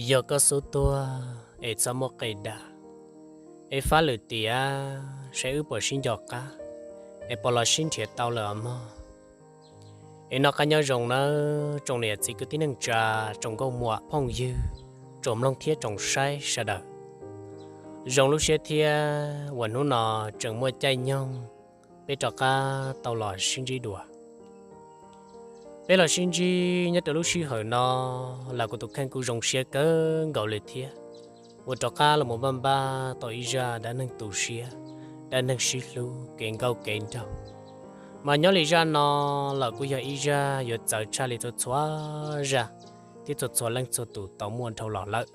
Yog koj xub tuag es txhob muab qe dag, es fab lwm tiam saib wb puas sib nco qab, es puas los sib nrhiav tau lawm os mog. Es noj qab nyob zoo nawb tsoom niam txiv kwv tij neej tsa, tsoom nkauj muam phooj ywg, tsoom mloog thiab tsoom saib sawv daws. Zoo lub siab thiab uas hnub no tseem muaj caij nyoog peb rov qab tau los sib ntsib dua. Peb los sib ntsib nyob rau lub sij hawm no los kuv tus kheej kuj zoo siab kawg nkaus li thiab, uas rov qab los mus npaj npaj tau ib zaj dab neeg tu siab, dab neeg sib hlub kev nkauj kev nraug. Mas nyob li zaj no los kuj yog ib zaj yuav txawv tshaj li txhua txhua zaj thiab txhua txhua leej txhua tus tau muaj dhau los lawm.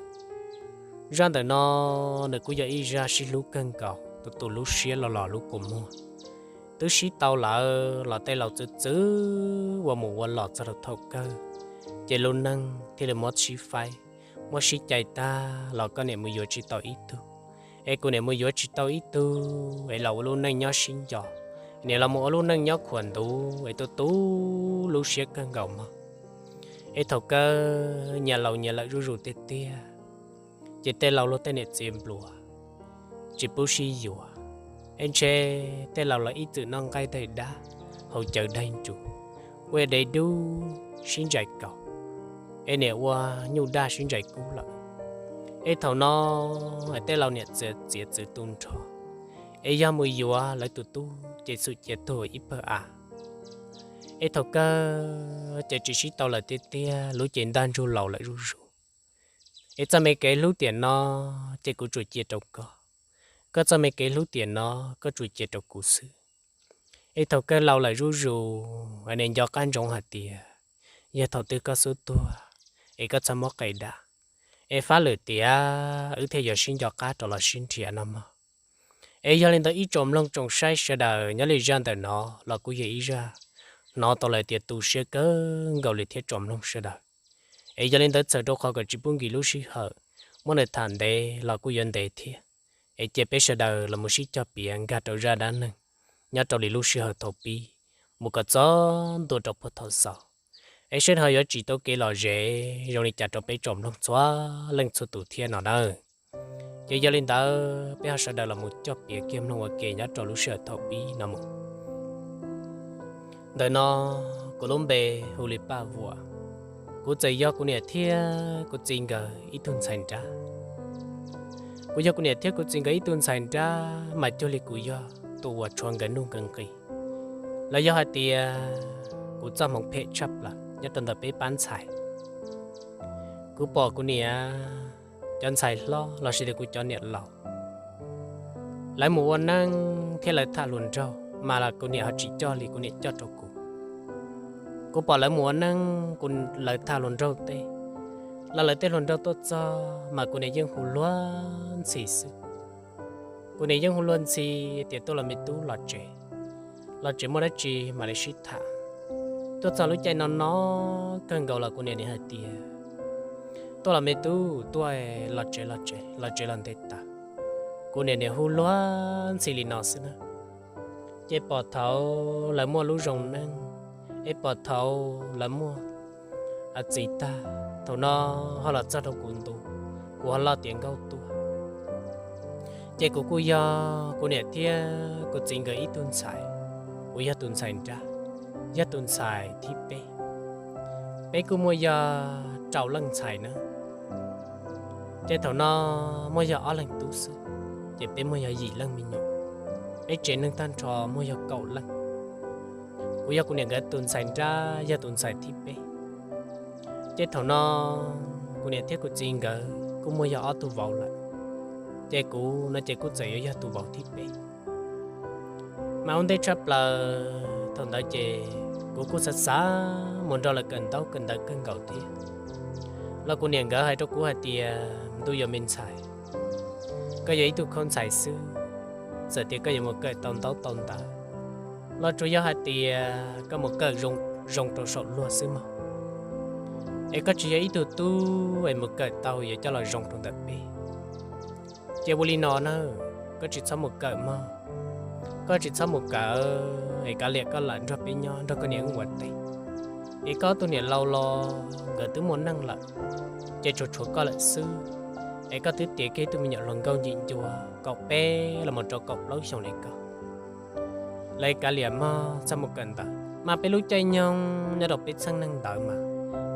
Zaj ntawm no nws kuj yog ib zaj sib hlub kawg nkaus, tus tus lub siab los los lub kua muag. Twb sib tau lawm los tej laus txwv txwv ua mus ua los txog rau thaum kawg, ces lub neej thiaj li muab sib faib, muab sib cais tag los koj niam mus yuav tsis tau ib tug, es kuv niam mus yuav tsis tau ib tug, es los ua lub neej nyob sib nco, niam los mus ua lub neej nyob khuam ntuv es tu tu lub siab kawg nkaus mog. Es thaum kawg nyias laus nyias lawm zuj zus tiag tiag, ces tej laus luag tej niam txiv nplua tsis pub sib yuav, es ntshe tej laus los ib txwm noj nqaij daig dab, haus cawv daig ntsws, ua dev dub sib ntsais kaus, es niam ua nyuj daj sib ntsais kub lawm. Es thaum no es tej laus niam txiav txwv tu nrho, es yog mus yuav lawv tus tub ces xum cia tuag ib pawg av. Es thaum kawg ces tsis sib tau lawm tiag tiag, lub cev ntaj ntsug laus lawm zuj zus. Es txoj me kev hlub tiam no ces kuv tsuas cia rau koj, koj txoj me kev hlub tiam no koj tsuas cia rau kuv xwb. Es thaum kawg laus lawm zuj zus, es niam nco qab ntsoov hais tias yog thaum twg koj xub tuag, es koj txhob muab qe dag, es fab lwm tiam wb thiaj yuav sib nco qab rov los sib nrhiav no mog. Es yog li ntawd ib tsoom mloog tsoom saib sawv daws, nyob li zaj ntawm no los kuj yog ib zaj hnov tau lawm tias tu siab kawg nkaus li thiab tsoom mloog sawv daws. Es yog li ntawd txhawm rau qhov kom tsis pub nkim lub sij hawm, muab nws tham ntev los kuj yuav ntev thiab. Es cia peb sawv daws los mus sib cog piav nkag rau zaj dab neeg nyob rau li lub sij hawm thaum pib mus kom txog ntua rau puag thaum xaus. Es seb ho yuav tsim tau kev lom zem zoo li cas rau peb tsoom mloog txhua leej txhua tus thiab no nawb. Ces yog li ntawd peb ho sawv daws los mus coj piav kiag mloog ua ke nyob rau lub sij hawm thaum pib no mus. Ntawm no kuv lub npe hu li Paj Vuam. Kuv txawm yog kuv niam thiab kuv txiv nkawd ib tug ntxhais nrab. Kuv yog kuv niam thiab kuv txiv nkawd ib tug ntxhais nrab mas cuag li kuv yog tus uas tshuav nkawd nuj nkawd nqis, los yog hais tias kuv txoj hmoov phem tshaj plaws nyob rau ntawm peb pab ntxhais. Kuv pom kuv niam cov ntxhais hlob los sis tias kuv cov niam laus, lawv mus ua neej thiab lawv tham hluas nraug mas los kuv niam ho tsis coj li kuv niam coj rau kuv. Kuv pom lawv mus ua neej, kuv, lawv tham hluas nraug tej, los lawv tej hluas nraug tuaj txog mas kuv niam yeej hu luag ntxhi xwb. Kuv niam yeej hu luag ntxhi tias tuaj los me tub los tsev, los tsev muaj dab tsi mam li sib tham. Tuaj txog lub caij no no kawg nkaus los kuv niam nim hais tias tuaj los me tub tuaj, los tsev los tsev los tsev los ntev tas. Kuv niam nim hu luag ntxhi li no xwb na. Ces pom thaum lawv muaj lub zoo neej, es pom thaum lawv muaj txiv tag, thaum no ho los txog rau kuv ntu, kuv ho loj tiav nkauj tuaj. Ces kuv kuj yog kuv niam thiab kuv txiv nkawd ib tug ntxhais, kuv yog tus ntxhais nrab, yog tus ntxhais thib peb. Peb kuj muaj yog rau leej ntxhais na. Ces thaum no muaj yog ob leeg tub xwb, ces peb muaj yog yim leej me nyuam. Peb tsev neeg tag nrho muaj yog kaum leej. Kuv yog kuv niam nkawd tus ntxhais nrab, yog tus ntxhais thib peb. Ces thaum no kuv niam thiab kuv txiv nkawd kuj muaj yog ob tug vauv lawm, ces kuv no ces kuj txawm yuav yog tus vauv thib peb. Mas ua ntej tshaj plaws thaum ntawd ces kuv kuj xav xav mus nrog lawv kawm ntaub kawm ntawv kawg nkaus thiab. Los kuv niam nkawd hais rau kuv hais tias, ntuj yuav me ntxhais, koj yog ib tug khaub ntxhais xwb, txawm tias koj yuav mus kawm tau ntaub tau ntawv los tsuas yog hais tias koj mus kawm zoo rau saum luag xwb mog. Es koj tsis yog ib tug tub es mus kawm tau yuav coj los zoo rau ntawm peb. Ces ua li no na, koj tsis txhob mus kawm mog. Koj tsis txhob mus kawm, es kav liam koj lawm nrog peb nyob nrog koj niam ua teb. Es koj tus niam laus los nkawd twb muaj neej lawm, ces tsuas tshuav koj lawm xwb. Es koj twb tiav kiag ib tug me nyuam hluas nkauj ncim ncua kaum peb los mus rau kaum plaub xyoos li koj, lawv kav liam mog txhob mus kawm ntawv. Mas peb lub caij nyoog nyob rau peb txheej neeg ntawd mas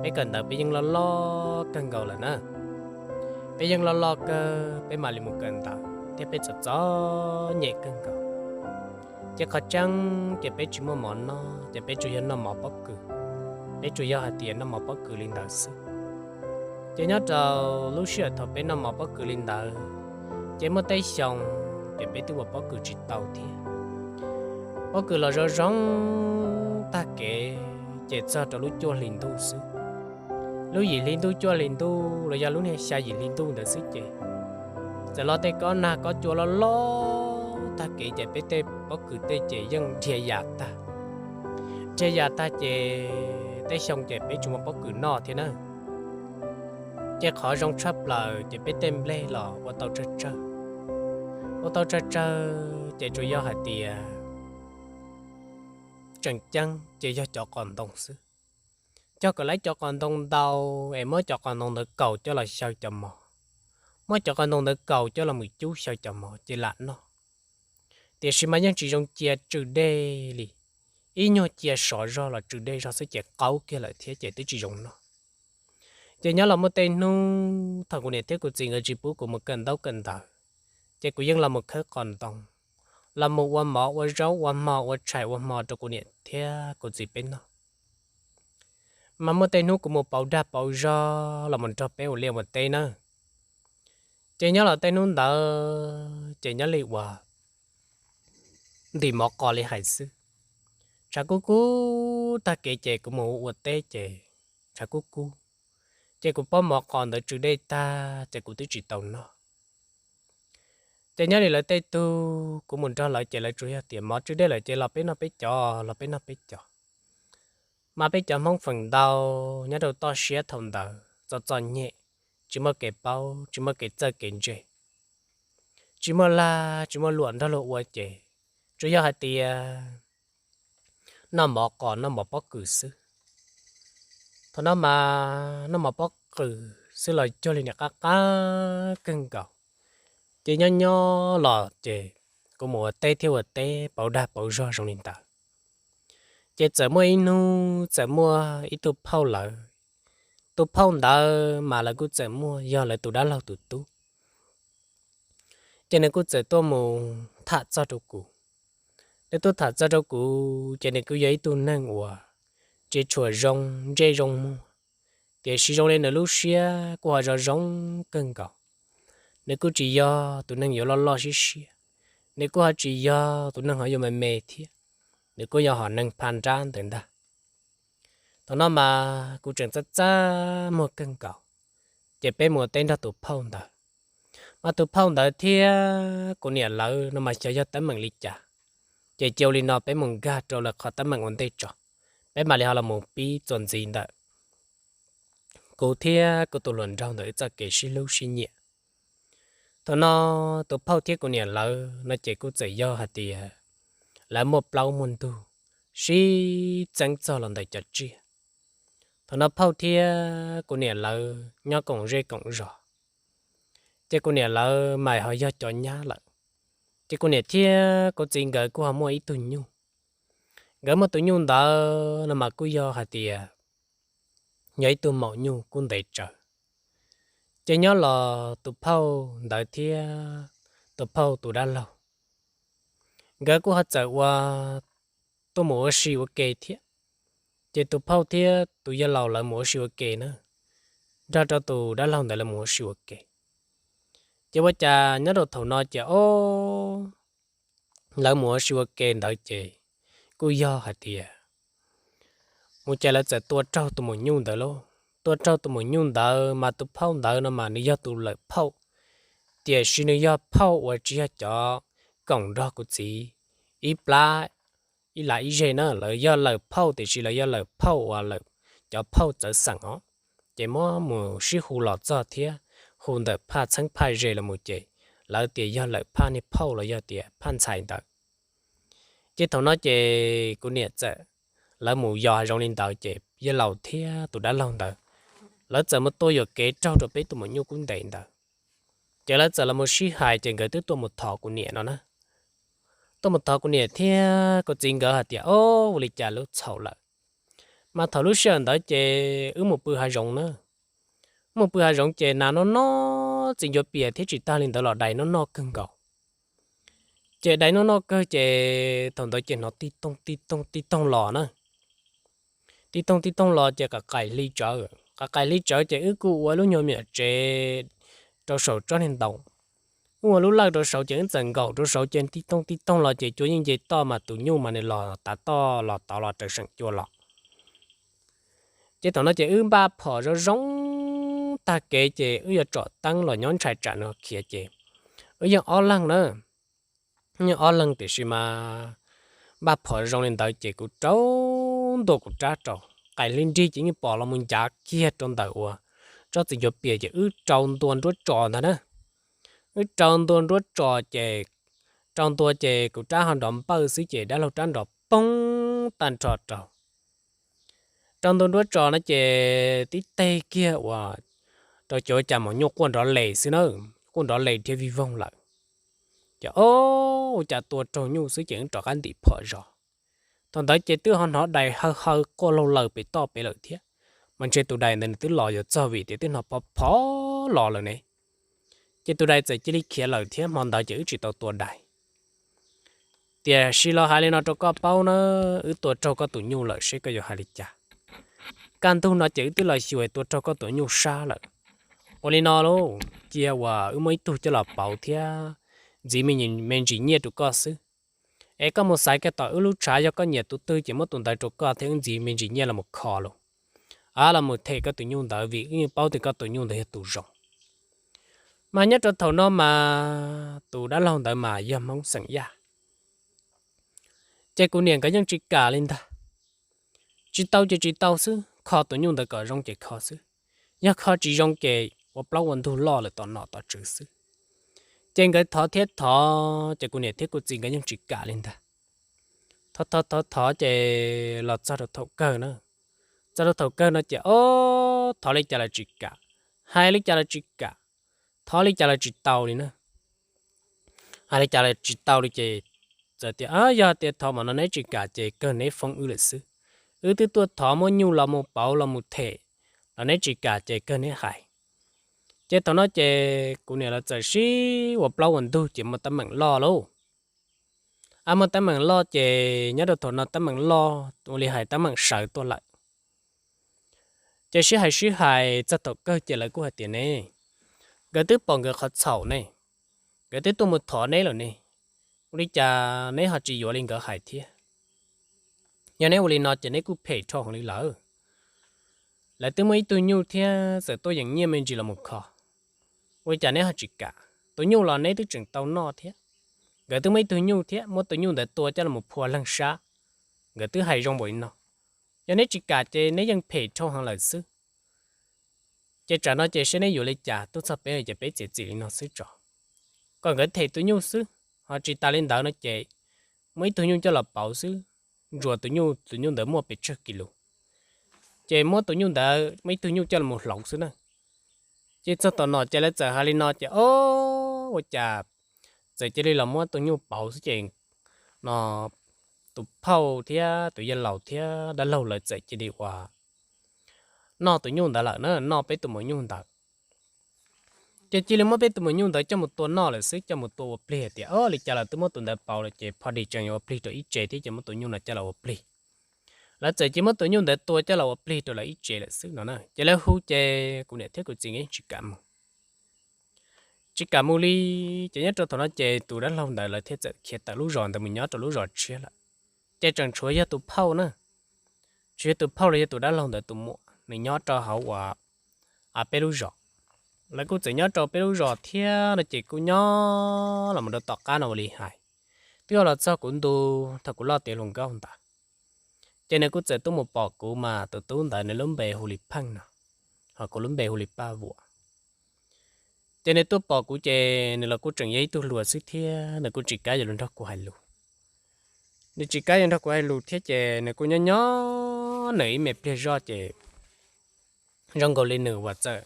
peb kawm ntawv peb yeej loj loj kawg nkaus lawm na. Peb yeej loj loj kawg peb mam li mus kawm ntawv thiab peb txom txom nyem kawg nkaus. Ces qhov tseeb ces peb tsis muaj mov noj ces peb tsuas yog noj mov pob kws. Peb tsuas yog hais tias noj mov pob kws li ntawd xwb. Ces nyob rau lub sij hawm thaum peb noj mov pob kws li ntawd, ces muaj tej xyoo ces peb twb ua pob kws tsis tau thiab. Pob kws los zoo zoo tag kev ces txog rau lub cuaj hli ntuj xwb. Lub yim hli ntuj cuaj hli ntuj los yog lub niag xya yim hli ntuj ntawd xwb ces txawm los tej kob nag kob cua loj loj tag kev ces peb tej pob kws tej ces yeej dhia yam tag. Dhia yam tag ces tej xyoo ces peb tsis muaj pob kws noj thiab na. Ces qhov zoo tshaj plaws ces peb tej nplej los ua tau tsawg tsawg, ua tau tsawg tsawg ces tsuas yog hais tias tseem ceeb ces yog cov qos ntoo xwb. Cog kom lawv cov qos ntoo ntau es muab cov qos ntoo ntawd kaus coj los xyaw cov mov, muab cov qos ntoo ntawd kaus coj los mus cub xyaw cov mov ces lam noj. Tiam sis mas yeej tsis zoo cia tsw dej li, ib nyuag cia sov zog los tsw dej zog xwb ces qaub kiag lawm thiab ces twb tsis zoo noj. Ces nyob los muaj tej hnub thaum kuv niam thiab kuv txiv nkawd tsis pub kuv mus kawm ntaub kawm ntawv, ces kuv yeej los mus khawb qos ntoo, los mus ua mov ua zaub ua hmo ua tshais ua hmo rau kuv niam thiab kuv txiv peb noj. Mas muaj tej hnub kuv mus pauv dag pauv zog los mus nrog peb ua liaj ua teb na. Ces nyob los tej hnub ntawd ces nyob li uas ntim mov qos li hais xwb. Tshav kub kub tag kev ces kuv mus ua teb ces tshav kub kub, ces kuv pob mov qos ntawd tsw dej tag ces kuv twb tsis tau noj. Ces nyob li lawv tej tug kuv mus nrog lawv ces lawv tsuas yog tias mov tsw dej lawm ces los peb noj peb cov, los peb noj peb cov. Mas peb cov Hmoob feem ntau nyob rau toj siab thaum ntawd txom txom nyem, tsis muaj kev paub, tsis muaj kev txawj kev ntse, tsis muaj lag tsis muaj luam nrog luag ua ces tsuas yog hais tias noj mov qos noj mov pob kws xwb. Thaum no mas noj mov pob kws xwb los cuag li niam qab qab kawg nkaus. Ces nyob nyob los ces kuv mus ua teb thiab ua teb pauv dag pauv zog zoo li ntawd. Ces txawm muaj ib hnub txawm muaj ib tug phauj lawv, tus phauj ntawd mas lawv kuj txawm muaj yog lawv tus dab laug tus tub. Ces nws kuj txawm tuaj mus tham txog rau kuv. Nws tuaj tham txog rau kuv ces nws kuj yog ib tug neeg uas tsis tshua zoo ntsej zoo muag, tiam sis zoo li nws lub siab kuj ho zoo zoo kawg nkaus. Nws kuj tsis yog tus neeg yuav loj loj siab siab, nws kuj ho tsis yog tus neeg ho yuav me me thiab, nws kuj yog hom neeg phaj nrab ntawd ntag. Thaum no mas kuv tseem txaj txaj muag kawg nkaus, ces peb mus ua teb nrog tus phauj ntawd. Mas tus phauj ntawd thiab kuv niam lawv no mas xyov yog teeb meem li cas, ces cia li no peb mus nkag rau lawv qhov teeb meem ua ntej tso, peb mam li ho los mus pib txuas ntxiv ntawm kuv thiab kuv tus hluas nraug ntawm wb txoj kev sib hlub sib nyiam. Thaum no tus phauj thiab kuv niam lawv no ces kuj txawm yog hais tias lawv muaj plaub muaj ntug sib txeeb txog los ntawm cov tsiaj. Thaum no phauj thiab kuv niam lawv nyob koom zej koom zos, ces kuv niam lawv mas ho yog cov nyab lawm. Ces kuv niam thiab kuv txiv nkawd kuj ho muaj ib tug nyuj. Nkawd muaj tus nyuj ntawd no mas kuj yog hais tias yog ib tug maum nyuj kuj ntev tsawv. Ces nyob los tus phauj ntawd thiab tus phauj tus dab laug, nkawd kuj ho txawm ua tuaj mus ua si ua ke thiab. Ces tus phauj thiab tus yawg laus lawv mus ua si ua ke na, nrog rau tus dab laug ntawd lawv mus ua si ua ke. Ces ua cas nyob rau thaum no ces o, lawv mus ua si ua ke ntawd ces kuj yog hais tias mus ces lawv txawm tua raug tus maum nyuj ntawd lauj. Tua raug tus maum nyuj ntawd mas tus phauj ntawd no mas nws yog tus lawm phauj, tiam sis nws yog phauj uas tsis yog cov koom nrog kuv txiv ib plab ib lab ib zej na. Lawv yog lawm phauj tiam sis lawv yog lawm phauj uas lawm cov phauj txawv xeem os. Ces muab mus sib hu los txog thiab hu ntawm phaj txheeb phaj ze los mus ces lawv tias yog lawm phaj niag phauj los yog tias phaj ntxhais ntawd. Ces thaum no ces kuv niam txawm, lawv mus yos zoo li ntawd ces yawg laus thiab tus dab laug ntawd lawv txawm mus tua yuam kev raug rau peb tus maum nyuj kub ntev ntawd. Ces lawv txawm los mus sib hais ces nkawd twb tuaj mus thov kuv niam no na. Tuaj mus thov kuv niam thiab kuv txiv nkawd hais tias, Ob, ua li cas lub txhaum lawm. Mas thaum lub sij hawm ntawd ces wb mus pw hav zoov na. Wb mus pw hav zoov ces nas noj noj txiv ncuav pias thiab tsis tag li ntawd los dais noj noj kawg nkaus. Ces dais noj noj kawg ces thaum ntawd ces hnov tib toog tib toog tib toog los na. Tib toog tib toog los ces qas qais hli tsawv, qas qais hli tsawv ces wb kuj ua lub nyuag me nyuam tsev rau saum tsob niag ntoo. Wb ua lub lawj rau saud ces wb txawm nkaum rau saud ces tib toog tib toog los ces cua yeej nce toj mas tus nyuj mas nws los tav toj los tod los raws seem cua los. Ces thaum no ces wb npaj phom zoo zoo tag kev ces wb yuav tsom teeb los nyob ntshai tsam nws khiav ces wb yeej ob leeg na. Yeej ob leeg tiam sis mas npaj phom zoo li ntawd ces kuv rau ntua kuv rab rau, qais hli nrig ces yeej pom los mus ncav kiag rau ntawm uas tsob txiv ncuav pias ces wb rau ntua nruab tso ntag na. Wb rau ntua nruab tso ces, rau ntua ces kuv rab ho nrov npawj xwb ces dab laug rab nrov poob tag nrho rau. Rau ntua nruab tso no ces tib teg kiag uas rau cov cas maum nyuj quaj nrov les xwb na, quaj nrov les dhia vij voog lawm. Ces ob, ua cas tua raug nyuj xwb ces wb rov qab ntim phom zog. Thaum ntawd ces twb ho hnov dais haw haw quaj laug laws pem toj pem lawm thiab, mas ntshe tus dais ntawd nws twb los yuav txog vim tias twb hnov phov phov los lawm ne. Ces tus dais txawm cia li khiav lawm thiab hmo ntawd ces wb tsis tau tua dais. Tiam sis los hais li no rau koj paub na, wb tua raug koj tus nyuj lawm seb koj yuav hais li cas. Kaj ntug no ces wb twb los xyuas tua raug koj tus nyuj sab lawm. Ua li no lauj, cia uas wb muab ib tug coj los pauv thiab ntxiv me ntsis nyiaj rau koj xwb. Es koj mus xaiv kiag tom wb lub tshav, yog koj nyiam tus twg ces muab tus ntawd rau koj thiab wb ntxiv me ntsis nyiaj los mus kho los, a los mus them koj tus nyuj ntawd vim wb yeej paub tias koj tus nyuj ntawd yog tus zoo. Mas nyob rau thaum no mas tus dab laug ntawd mas yog Hmoob xeem Yaj. Ces kuv niam nkawd yeej tsis kam li ntag. Tsis tau ces tsis tau xwb, kho tus nyuj ntawd kom zoo ces kho xwb, yog kho tsis zoo ces ua plaub ua ntug loj lawm tom nom tom tswv xwb. Ces nkawd thov thiab thov ces kuv niam thiab kuv txiv nkawd yeej tsis kam li ntag. Thov thov thov thov ces los txog rau thaum kawg na, txog rau thaum kawg no ces ob, thov li cas los tsis kam, hais li cas los tsis kam, thov li cas los tsis tau li na. Hais li cas los tsis tau li ces txawm tias, Yog tias thov mas no neb tsis kam ces kawg neb foob wb lawm xwb. Wb twb tuaj thov muab nyuj los mus pauv los mus them los neb tsis kam ces kawg neb hais. Ces thaum no ces kuv niam lawv txawm sib ua plaub ua ntug ces muaj teeb meem loj lauj. A, muaj teeb meem loj ces nyob rau thaum no teeb meem loj ua li hais teeb meem sawv tuaj lawm. Ces sib hais sib hais txog thaum kawg ces lawv kuj hais tias ne, nkawd twb pom nkawd qhov txhaum ne, nkawd twb tuaj mus thov neb lawm ne, ua li cas neb ho tsis yuav li nkawd hais thiab? Yog neb ua li no ces neb kuj phem dhau heev li lawm. Lawv twb muaj ib tug nyuj thiab txawm tuaj yeem nyiaj me ntsis los mus kho, ua li cas neb ho tsis kam? Tus nyuj los neb twb tseem tau noj thiab. Nkawd twb muaj ib tug nyuj thiab, muab tus nyuj ntawd tua coj los phua leeg sab, nkawd twb hais zoo npaum li no. Yog neb tsis kam ces neb yeej phem dhau heev lawm xwb. Ces tsam no ces seb neb yuav li cas, tuaj txog peb ces peb txiav txim li no xwb tso. Kom nkawd them tus nyuj xwb, ho tsis tas li ntawd no ces muab ib tug nyuj coj los pauv xwb, ntsuas tus nyuj, tus nyuj ntawd muaj pes tsawg kis lus, ces muab tus nyuj ntawd muab ib tug nyuj coj los hloov xwb na. Ces txog tom no ces lawv txawm hais li no ces ob, ua cas txawm cia li los muab tus nyuj pauv xwb ces no tus phauj thiab tus yawg laus thiab dab laug lawv txawm cia li ua noj tus nyuj ntawd lawm na, noj peb tus maum nyuj ntawd. Ces cia li muab peb tus maum nyuj ntawd coj mus tua noj lawm xwb, coj mus tua ua plig tias, Ob, li cas los twb muab tus ntawd pauv lawm ces pho dis tseem yuav ua plig rau ib tsev thiab ces muab tus nyuj no coj los ua plig. Lawv txawm cia muab tus nyuj ntawd tua coj los ua plig rau lawv ib tsev lawm xwb no na. Ces lawv hu ces kuv niam thiab kuv txiv nkawd yeej tsis kam mus. Tsis kam mus li. Ces nyob rau thaum no ces tus dab laug ntawd lawv thiaj txawm khiav tawm lub zos ntawd mus nyob rau lub zos tshiab lawm. Ces tseem tshuav yog tus phauj na, tseem yog tus phauj los yog tus dab laug ntawd tus muam, nws nyob rau hauv uas peb lub zos. Lawv kuj txawm nyob rau peb lub zos thiab no ces kuj nyob los mus rau tom qab no ua li hais. Twb yog los txog kuv ntu, thaum kuv loj tiav hluas nkauj ntawd, ces nws kuj txawm tuaj mus pom kuv mas tus tub ntawd nws lub npe hu li Pheej no, ho kuv lub npe hu li Paj Vuam. Ces nws tuaj pom kuv ces nws los kuj tseem yog ib tug hluas xwb thiab nws kuj tsis kam yuav los nrog kuv hais lus. Nws tsis kam yuav nrog kuv hais lus thiab ces nws kuj nyob nyob nws ib me pliag zoj ces zoo nkaus li nws uas txawm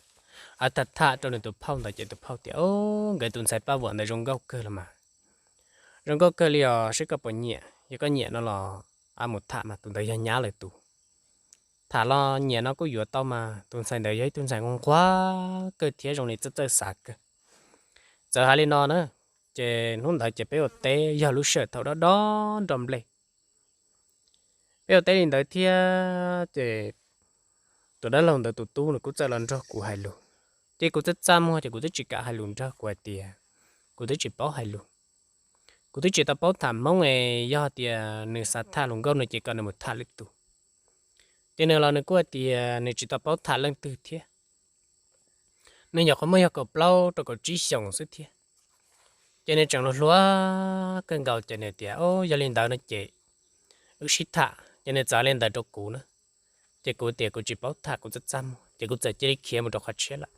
a tham tham rau nws tus phauj ntawd ces tus phauj tias, Au, nkawd tus ntxhais Paj Vuam ntawd zoo nkauj kawg los mas. Zoo nkauj kawg li os, seb koj puas nyiam, yog koj nyiam no los a mus tham mas, tus ntawd yog nyab lawv tus. Tham los nyiam no kuj yuav tau mas, tus ntxhais ntawd yog ib tug ntxhais nquag kawg thiab zoo li txawj txawj xav kawg. Txawm hais li no na, ces hnub ntawd ces peb ua teb yog lub sij hawm thaum dob dob nroj nplej. Peb ua teb li ntawd thiab ces tus dab laug ntawd tus tub nws kuj txawm los nrog kuv hais lus. Ces kuv txaj txaj muag ces kuv twb tsis kam hais lus nrog, kuv hais tias kuv twb tsis paub hais lus. Kuv twb tsis tau paub tham Hmoob es yog tias nws xav tham hluas nkauj no ces kom nws mus tham lwm tus. Ces nws los nws kuj hais tias nws tsis tau paub tham leej twg thiab. Nws nyuam qhuav muaj yog kaum plaub rau kaum tsib xyoos xwb thiab. Ces nws tseem hluas hluas kawg nkaus ces nws tias, Au, yog li ntawd no ces wb sib tham. Ces nws txawm li ntawd rau kuv na. Ces kuv tias kuv tsis paub tham, kuv txaj txaj muag, ces kuv txawm cia li khiav mus rau qhov tshiab lawm.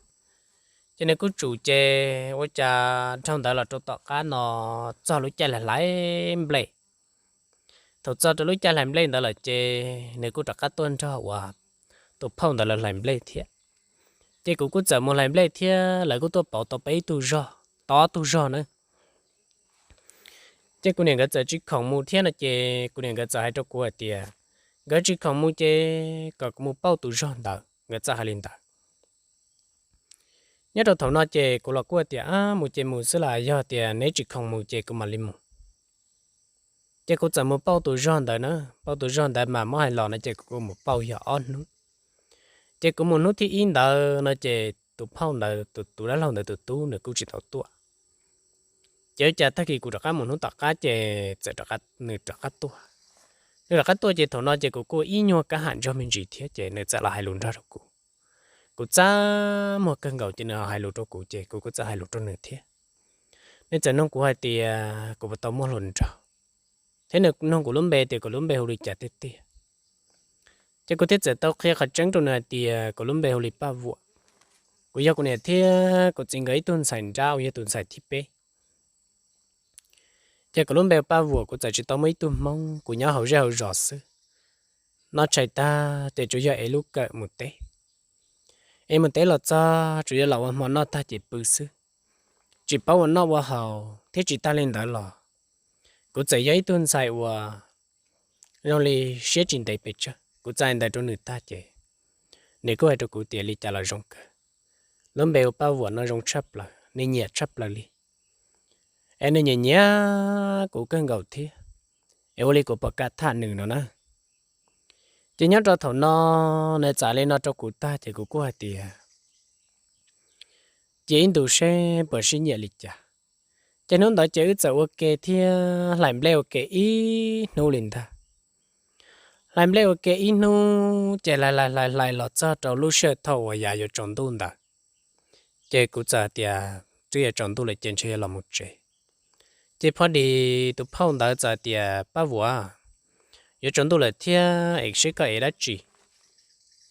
Ces nws kuj tsum ces ua cas dhau ntawd los rau tom qab no txog lub caij hlais nplej. Thaum txog rau lub caij hlais nplej ntawd lawm ces nws kuj rov qab tuaj nrog uas tus phauj ntawd lawv hlais nplej thiab. Ces kuv kuj txawm mus hlais nplej thiab lawv kuj tuaj pauv tau peb ib tug zog, tau ob tug zog na. Ces kuv niam nkawd txawm tsis khoom mus thiab no ces kuv niam nkawd txawm hais rau kuv hais tias nkawd tsis khoom mus ces kom kuv mus pauj tus zog ntawd, nkawd txawm hais li ntawd. Nyob rau thaum no ces kuv los kuj tias, Ab, mus ces mus xwb las, yog tias neb tsis khoom mus ces kuv mam li mus. Ces kuv txawm mus pauj tus zog ntawd na, pauj tus zog ntawd mas muab hais los no ces kuv kuj mus pauj yog ob hnub. Ces kuv mus hnub thib ib ntawd no ces tus phauj ntawd, tus dab laug ntawd tus tub nws kuj tsis tau tuaj. Ces ua cas tag kis kuv rov qab mus hnub tom qab ces txawm nws rov qab tuaj. Nws rov qab tuaj ces thaum no ces kuv kuj ib nyuag kab ham ntog me ntsis thiab ces nws txawm los hais lus nrog rau kuv. Kuv txaj muag kawg nkaus ces nws hais lus rau kuv ces kuv kuj txawm hais lus rau nws thiab. Nws txawm nug kuv hais tias kuv puas tau muaj hluas nraug, thiab nws nug kuv lub npe tias kuv lub npe hu li cas tiag tiag. Ces kuv thiaj txawm tau qhia qhov tseeb rau nws hais tias kuv lub npe hu li Paj Vuam. Kuv yog kuv niam thiab kuv txiv nkawd ib tug ntxhais nrab uas yog tus ntxhais thib peb. Ces kuv lub npe Paj Vuam, kuv txawm tsis tau muaj ib tug hmoob, kuv nyob hauv zej hauv zos xwb. Noj tshais tag ces tsuas yog ev lub kawm mus teb. Ev mus teb los txog tsuas yog los ua hmo noj tag ces pw xwb, tsis paub ua noj ua haus thiab tsis tag li ntawd los kuv txawm yog ib tug ntxhais uas zoo li siab tsis ntev pes tsawg. Kuv txawm hais ntawd rau nws tag ces nws kuj hais rau kuv tias li cas los zoo kawg, lub npe hu Paj Vuam no zoo tshaj plaws, nws nyiam tshaj plaws li, es nws nyiam nyiam kuv kawg nkaus thiab, es ua li kuv puas kam tham nws no na. Ces nyob rau thaum no nws txawm li no rau kuv tag ces kuv kuj hais tias cia ib ntus seb puas sib nyiam li cas. Ces hnub ntawd ces wb txawm ua ke thiab hlais nplej ua ke ib hnub li ntag. Hlais nplej ua ke ib hnub ces hlais hlais hlais hlais los txog rau lub sij hawm thaum uas yav yuav tsaus ntuj ntawd, ces kuv txawm tias twb yuav tsaus ntuj lawm ces ntshe yuav los mus tsev. Ces pho dis tus phauj ntawd txawm tias, Paj Vuam, yuav tsaus ntuj lawm thiab es seb koj ev dab tsi.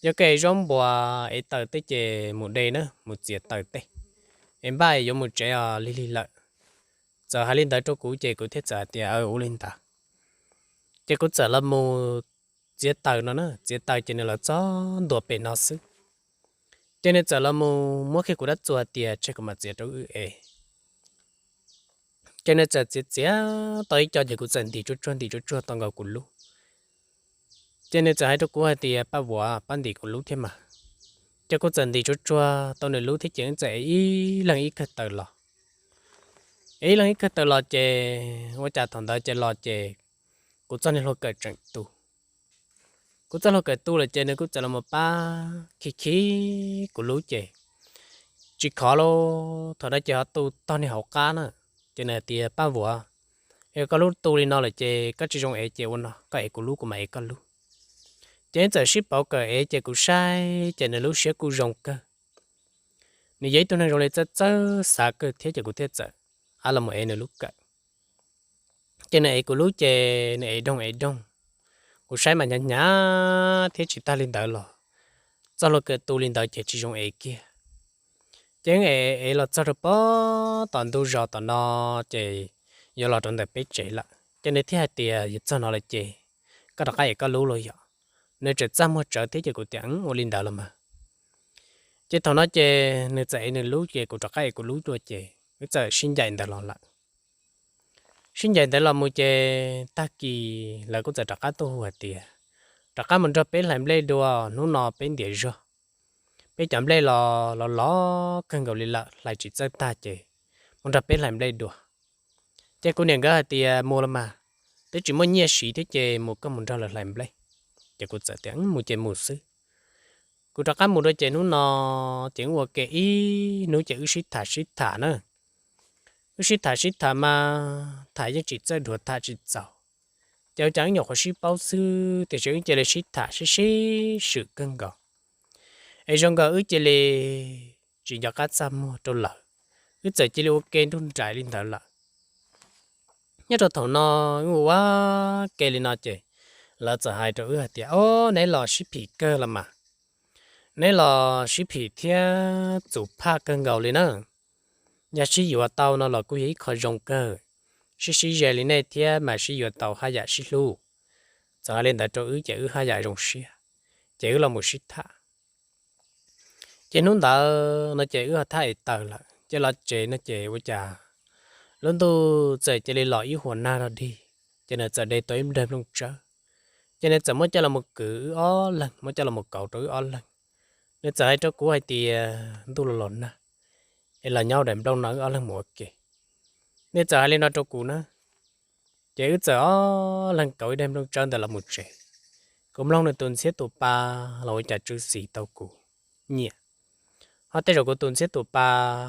Yog koj ev zaub npua, ev taws tej ces mus de na, mus txiav taws tej, es npaj yuav mus tsev os, lig lig lawm. Txawm hais li ntawd rau kuv ces kuv thiaj txawm tias, Ua li ntawd. Ces kuv txawm los mus txiav taws no na, txiav taws ces nws los txog ntua pem no xwb. Ces nws txawm los mus muab kiag kuv dab txuas tias tseg kuv mam txiav rau wb ev. Ces nws txawm txiav txiav tau ib co ces kuv txawm ntim tsuag tsuag ntim tsuag tsuag tau nkaus kuv lub. Ces nws txawm hais rau kuv hais tias, Paj Vuam, pab ntim kuv lub thiab mas. Ces kuv txawm ntim tsuag tsuag tau nws lub thiab ces wb txawm ev ib leeg ib kawg taws los. Ev ib leeg ib kawg taws los ces ua cas thaum ntawd ces los ces kuv txoj niag hlua kawm tseem tu. Kuv txoj hlua kawm tu lawm ces nws kuj txawm los mus pab khi khi kuv lub ces tsis khov lauj, thaum ntawd ces ho tu tog niag hauv qab na. Ces nws hais tias, Paj Vuam, yog koj lub tu li no lawm ces koj tsis zoo ev ces ua no, koj ev kuv lub kuv mam ev koj lub. Ces wb txawm sib pauv kawm ev ces kuv saib ces nws lub siab kuj zoo kawg. Nws yog ib tug neeg zoo li txawj txawj xav kawg thiab ces kuv thiaj txawm los mus ev nws lub kawm. Ces nws ev kuv lub ces nws ev doog ev doog, kuv saib mas hnyav hnyav thiab tsis tag li ntawd los txoj hlua kawm tu li ntawd ces tsis zoo ev kiag. Ces wb ev ev los txog rau pem tom ntug zos tom no ces yuav los rau ntawm peb tsev lawm ces nws thiaj hais tias, Yuav txog no lawm ces koj rov qab ev koj lub los yom. Nws tseem txaj muag tsawv thiab ces kuv tias, Ua li ntawd los mas. Ces thaum no ces nws txawm ev nws lub ces kuv rov qab ev kuv lub dua ces wb txawm sib ncaim ntawd los lawm. Sib ncaim ntawd los mus ces tag kis lawv kuj txawm rov qab tuaj hu hais tias, rov qab mus nrog peb hlais nplej dua, hnub no peb ntiav zog, peb cov nplej los los los kawg nkaus li lawm, hlais tsis txawj tag ces mus nrog peb hlais nplej dua. Ces kuv niam nkawd hais tias mus los mas, twb tsis muaj nyiaj siv thiab ces mus koj mus nrog lawv hlais nplej. Ces kuv txawm tias mus ces mus xwb. Kuv rov qab mus dua ces hnub no ces wb ua ke ib hnub ces wb sib tham sib tham na. Wb sib tham sib tham mas tham yeej tsis txawj dhuav, tham tsis txaus. Ces ua cas wb nyuam qhuav sib paub xwb tiam sis wb cia li sib tham sib sib swm kawg nkaus, es zoo nkaus wb cia li tsis nco qab txaj muag rau lawm, wb txawm cia li ua ke nruj nraim li ntawd lawm. Nyob rau thaum no wb ua ua ke li no ces lawv txawm hais rau wb hais tias, o, neb los sib phim kawg los mas, neb los sib phim thiab txus phaj kawg nkaus li na. Yog sib yuav tau no los kuj yog ib qho zoo kawg, sib sib ze li nej thiab mas sib yuav tau haj yam sib hlub. Txawm hais li ntawd rau wb ces wb haj yam zoo siab, ces wb los mus sib tham. Ces hnub ntawd no ces wb ho thaj es tawm lawm ces los tsev no ces ua cas lub ntuj txawm cia li los ib huam nag rog dig, ces nws txawm de tau ib nplawg nplooj tsawb, ces nws txawm muab coj los mus kwv wb ob leeg, muab coj los mus kauv rau wb ob leeg. Nws txawm hais rau kuv hais tias ntuj los los nag, es los nyob daim nplooj no wb ob leeg mus ua ke. Nws txawm hais li no rau kuv na, ces wb txawm ob leeg kauv ib daim nplooj tsawb ntawd los mus tsev. Kuv mloog nws tus ntxhiab tus pa los ua cas tsw xis tau kuv nyiam, ho tej zaum kuv tus ntxhiab tus pa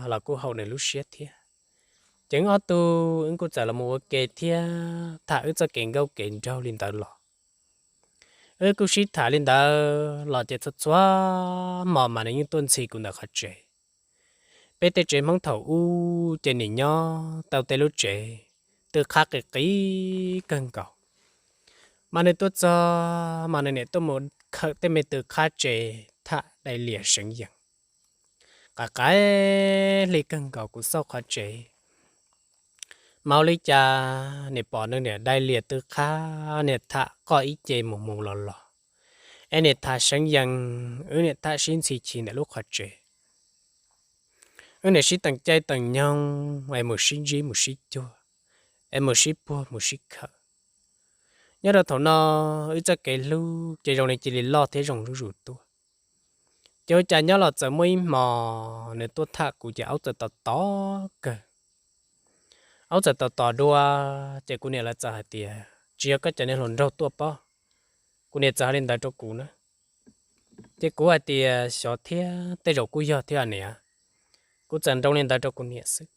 los kuj haum nws lub siab thiab. Ces wb ob tug wb kuj txawm los mus ua ke thiab tham wb txoj kev nkauj kev nraug li ntawd los. Wb kuj sib tham li ntawd los ces txhua txhua hmo mas nws yeej tuaj ntxhi kuv ntawm qhov tsev. Peb tej tsev Hmoob thaum ub ces nim nyob tau tej lub tsev tw qhab qis qis kawg nkaus, mas nws tuaj txog mas nws niam tuaj mus khawm tej me tw qhab tsev tham dai lias seev yees. Qab qaib hli kawg nkaus kuv xauj qhov tsev, mas ua li cas niam pom nws niam dai lias tw qhab, niam tham qoj ib ce mus mus los los, es niam tham seev yees, wb niam tham sib ntxhi chim ntawm lub qhov tsev. Wb niam sib teem caij teem nyoog es mus sib ntsib mus sib cuag, es mus sib puag mus sib khawm. Nyob rau thaum no wb txoj kev hlub ces zoo li cia li loj thiab zoo zuj zus tuaj. Ces ua cas nyob los txawm muaj ib hmo nws tuaj tham kuv ces aub txawm tom tom kawg. Aub txawm tom tom dua, ces kuv niam lawv txawm hais tias tsis yog koj cov niag hluas nraug tuaj pob. Kuv niam txawm hais li ntawd rau kuv na. Ces kuv hais tias xyov thiab, tej zaum kuj yog thiab niam. Kuv txawm nroo li ntawd rau kuv niam xwb.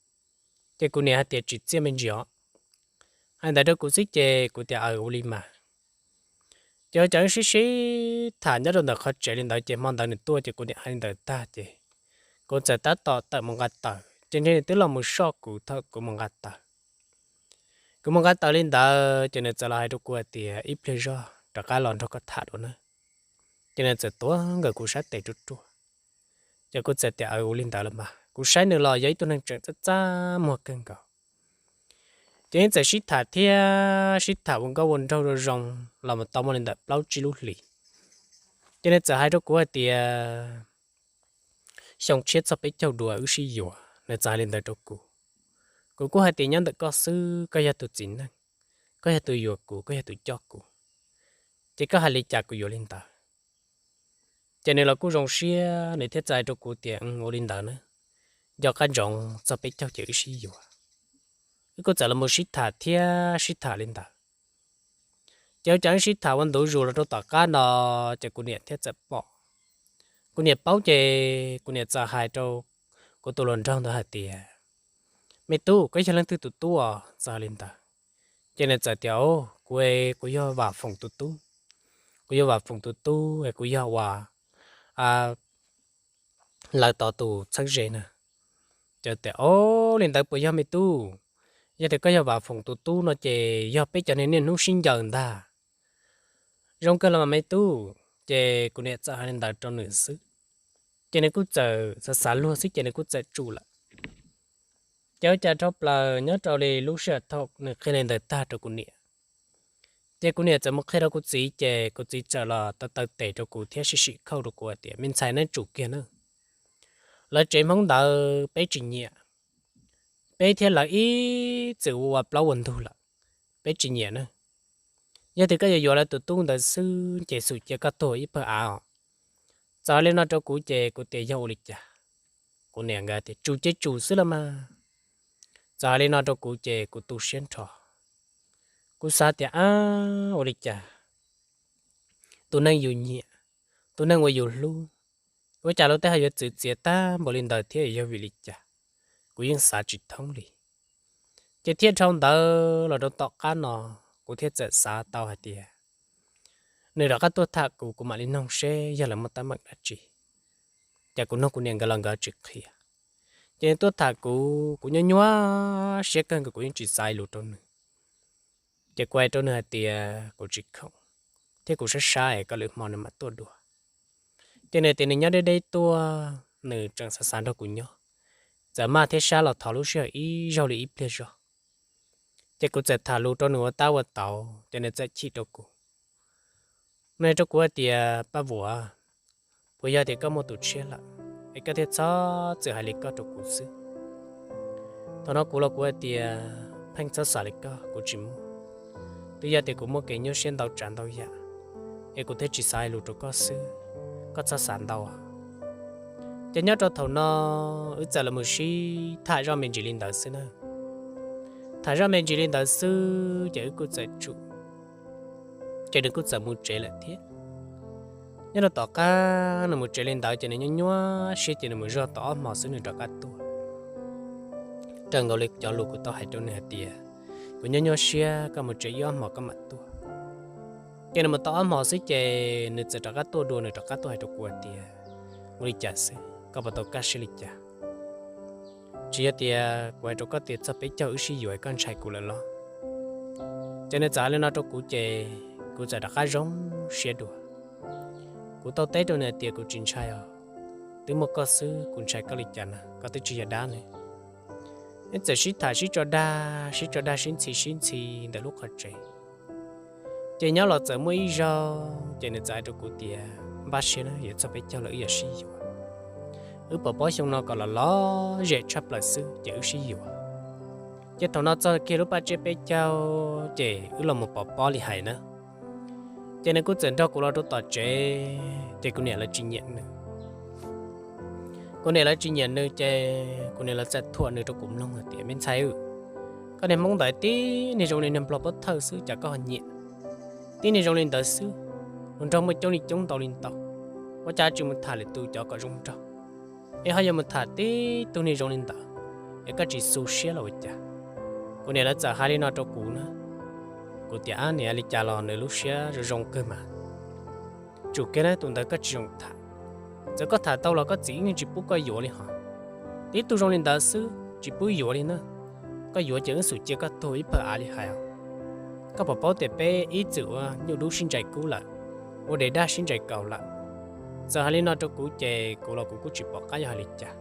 Ces kuv niam hais tias tsis txiaj me ntsis os. Hais ntawd rau kuv xwb ces kuv tias aws ua li mas. Ces ua cas wb sib sib tham nyob rau ntawm qhov tsev li ntawd ces hmo ntawd nws tuaj ces kuv niam hais li ntawd tag ces kuv txawm tab tom tawm mus nqa taws ces ntshe nws twb los mus soj kuv thaum kuv mus nqa taws. Kuv mus nqa taws li ntawd ces nws txawm los hais rau kuv hais tias ib pliag zog rov qab los nrog koj tham dua na. Ces nws txawm tuav nkawd kuv sab tes ruaj ruaj. Ces kuv txawm tias aws ua li ntawd los mas, kuv saib nws los yog ib tug neeg tseem txaj txaj muag kawg nkaus. Ces yeej txawm sib tham thiab sib tham ua nkauj ua nraug zoo zoo los mus tau muaj li ntawm plaub tsib lub hlis. Ces nws txawm hais rau kuv hais tias xyoo tshiab txog peb caug dua wb sib yuav, nws txawm hais li ntawd rau kuv. Kuv kuj hais tias nyob ntawm koj xwb, koj yog tus txiv neej, koj yog tus yuav kuv, koj yog tus coj kuv, ces koj hais li cas kuv yuav li ntawd. Ces nws los kuj zoo siab, nws thiaj txawm hais rau kuv tias ua li ntawd na, nco qab ntsoov txog peb caug ces wb sib yuav. Wb kuj txawm los mus sib tham thiab sib tham li ntawd. Ces ua cas wb sib tham ua ntu zus los rau tom qab no, ces kuv niam thiaj txawm pom. Kuv niam paub ces kuv niam txawm hais rau kuv tus hluas nraug ntawd hais tias, me tub, koj yog leej twg tus tub os? Txawm hais li ntawd. Ces nws txawm tias, o, kuv, kuv yog Vam Foom tus tub. Kuv yog Vam Foom tus tub es kuv yog uas lawv tod tus txheeb ze na. Ces tias, o, li ntawd puas yog me tub? Yog tias koj yog Vam Foom tus tub no ces yog peb cov niag niaj hnub sib ncaws ntag. Zoo kawg los mas me tub. Ces kuv niam txawm hais li ntawd rau nws xwb, ces nws kuj txawm xav xav luag xwb ces nws kuj txawm tsum lawm. Ces ua cas dhau plaws nyob rau li lub sij hawm thaum nws qhia li ntawd tag rau kuv niam, ces kuv niam txawm mus qhia rau kuv txiv ces kuv txiv txawm los taw taw tes rau kuv thiab sim sim khauj rau kuv hais tias, me ntxhais, neb tsum kiag na. Lawv tsev Hmoob ntawd peb tsis nyiam, peb thiab lawv ib txwm ua plaub ua ntug lawm, peb tsis nyiam na. Yog tias koj yuav yuav lawv tus tub ntawd xwb ces xum cia koj tuag ib pawg av os. Txawm hais li no rau kuv ces kuv tias yog ua li cas? Kuv niam nkawd tias tsum ces tsum xwb los mas. Txawm hais li no rau kuv ces kuv tu siab nrho. Kuv xav tias ab, ua li cas tus neeg yus nyiam, tus neeg uas yus hlub, ua cas luag tej ho yuav txwv txiav tag npaum li ntawd thiab yog vim li cas? Kuv yeej xav tsis thoob li. Ces thiaj dhau ntawd los rau tom qab no, kuv thiaj txawm xav tau hais tias nws rov qab tuaj tham kuv, kuv mam li noog seb yog lawv muaj teeb meem dab tsi. Ces kuv nug kuv niam nkawd los nkawd tsis qhia. Ces nws tuaj tham kuv, kuv nyuaj nyuaj siab kawg nkaus, kuv yeej tsis xav lus rau nws. Ces kuv hais rau nws hais tias kuv tsis khoom thiab kuv sab sab es koj lwm hmo nws mam tuaj dua. Ces nws tias nws nyob deb deb tuaj, nws tseem xav xav nrog kuv nyob, txawm maj thiab sab los thov lub sij hawm ib zaug li ib pliag zog. Ces kuv txawm tham lus rau nws ua tab ua tauv ces nws txawm chim rau kuv. Nws hais rau kuv hais tias Paj Vuam, puas yog tias koj muaj tus tshiab lawm es koj thiaj txhob txwm hais li koj rau kuv xwb? Thaum no kuv los kuv hais tias pheej txhob xav li koj, kuv tsis muaj. Twb yog tias kuv muaj kev nyuaj siab ntau tsav ntau yam es kuv thiaj tsis xav hais lus rau koj xwb, koj txhob xav ntau. Ces nyob rau thaum no wb txawm los sib tham zoj me ntsis li ntawd xwb na. Tham zoj me ntsis li ntawd xwb ces wb kuj txawm tsum, ces nws kuj txawm mus tsev lawm thiab. Nyob rau tom qab nws mus tsev li ntawd ces nws nyuaj nyuaj siab ces nws mus zog tau ob hmos xwb nws rov qab tuaj. Raws nkaus li cov lus kuv tau hais rau nws hais tias kuv nyuaj nyuaj siab, koj mus tsev ib ob hmos koj mam tuaj. Ces nws mus tau ob hmos xwb ces nws txawm rov qab tuaj dua, nws rov qab tuaj hais rau kuv hais tias ua li cas xwb, koj puas tau kaj siab li cas? Tsis yog tias kuv hais rau koj tias txog peb caug wb sib yuav koj ntshai kuv lawm los? Ces nws txawm hais li no rau kuv ces kuv txawm rov qab zoo siab dua. Kuv tau teb rau nws tias kuv tsis ntshai os, twb muaj koj xwb kuv ntshai koj li cas na, koj twb tsis yog dab ne. Wb txawm sib tham sib tso dag sib tso dag sib ntxhi sib ntxhi ntawm lub qhov tsev. Ces nyob los txawm muaj ib zaug ces nws txawm hais rau kuv tias npaj siab na, yuav txog peb caug lawm wb yuav sib yuav. Wb pov pob xyoo no kom los lom zem tshaj plaws xwb ces wb sib yuav. Ces thaum no txog kiag lub paj tsiab peb caug ces wb los mus pov pob li hais na. Ces nws kuj txawm nrog kuv los rau tom tsev ces kuv niam lawv tsis nyiam nws. Kuv niam lawv tsis nyiam nws ces kuv niam lawv txawm thuam nws rau kuv mloog hais tias me ntxhais, koj niag Hmoob ntawd tib niag zoo li niag nplog pob thawj xwb cas koj ho nyiam, tib niag zoo li ntawd xwb, hluas nraug muaj coob li coob ntau li ntau, ua cas tsis mus tham lwm tus cov kom zoo nraug, es ho yuav mus tham tib tug niag zoo li ntawd, es koj tsis xu siab los ua cas? Kuv niam lawv txawm hais li no rau kuv na. Kuv tias ab, niam li cas los nws lub siab zoo zoo kawg mas, tsum kiag na, tus ntawd koj tsis zoo tham. Txawm koj tham tau los koj txiv yeej tsis pub koj yuav li hos. Tib tug zoo li ntawd xwb tsis pub yuav li na. Koj yuav ces wb xum cia koj tuag ib pawg av li hais os. Koj puas paub tias peb ib txwm ua nyuj dub sib ntsais kub lawm, ua dev daj sib ntsais kaus lawm? Txawm hais li no rau kuv ces kuv los kuv kuj tsis pom qab yuav hais li cas.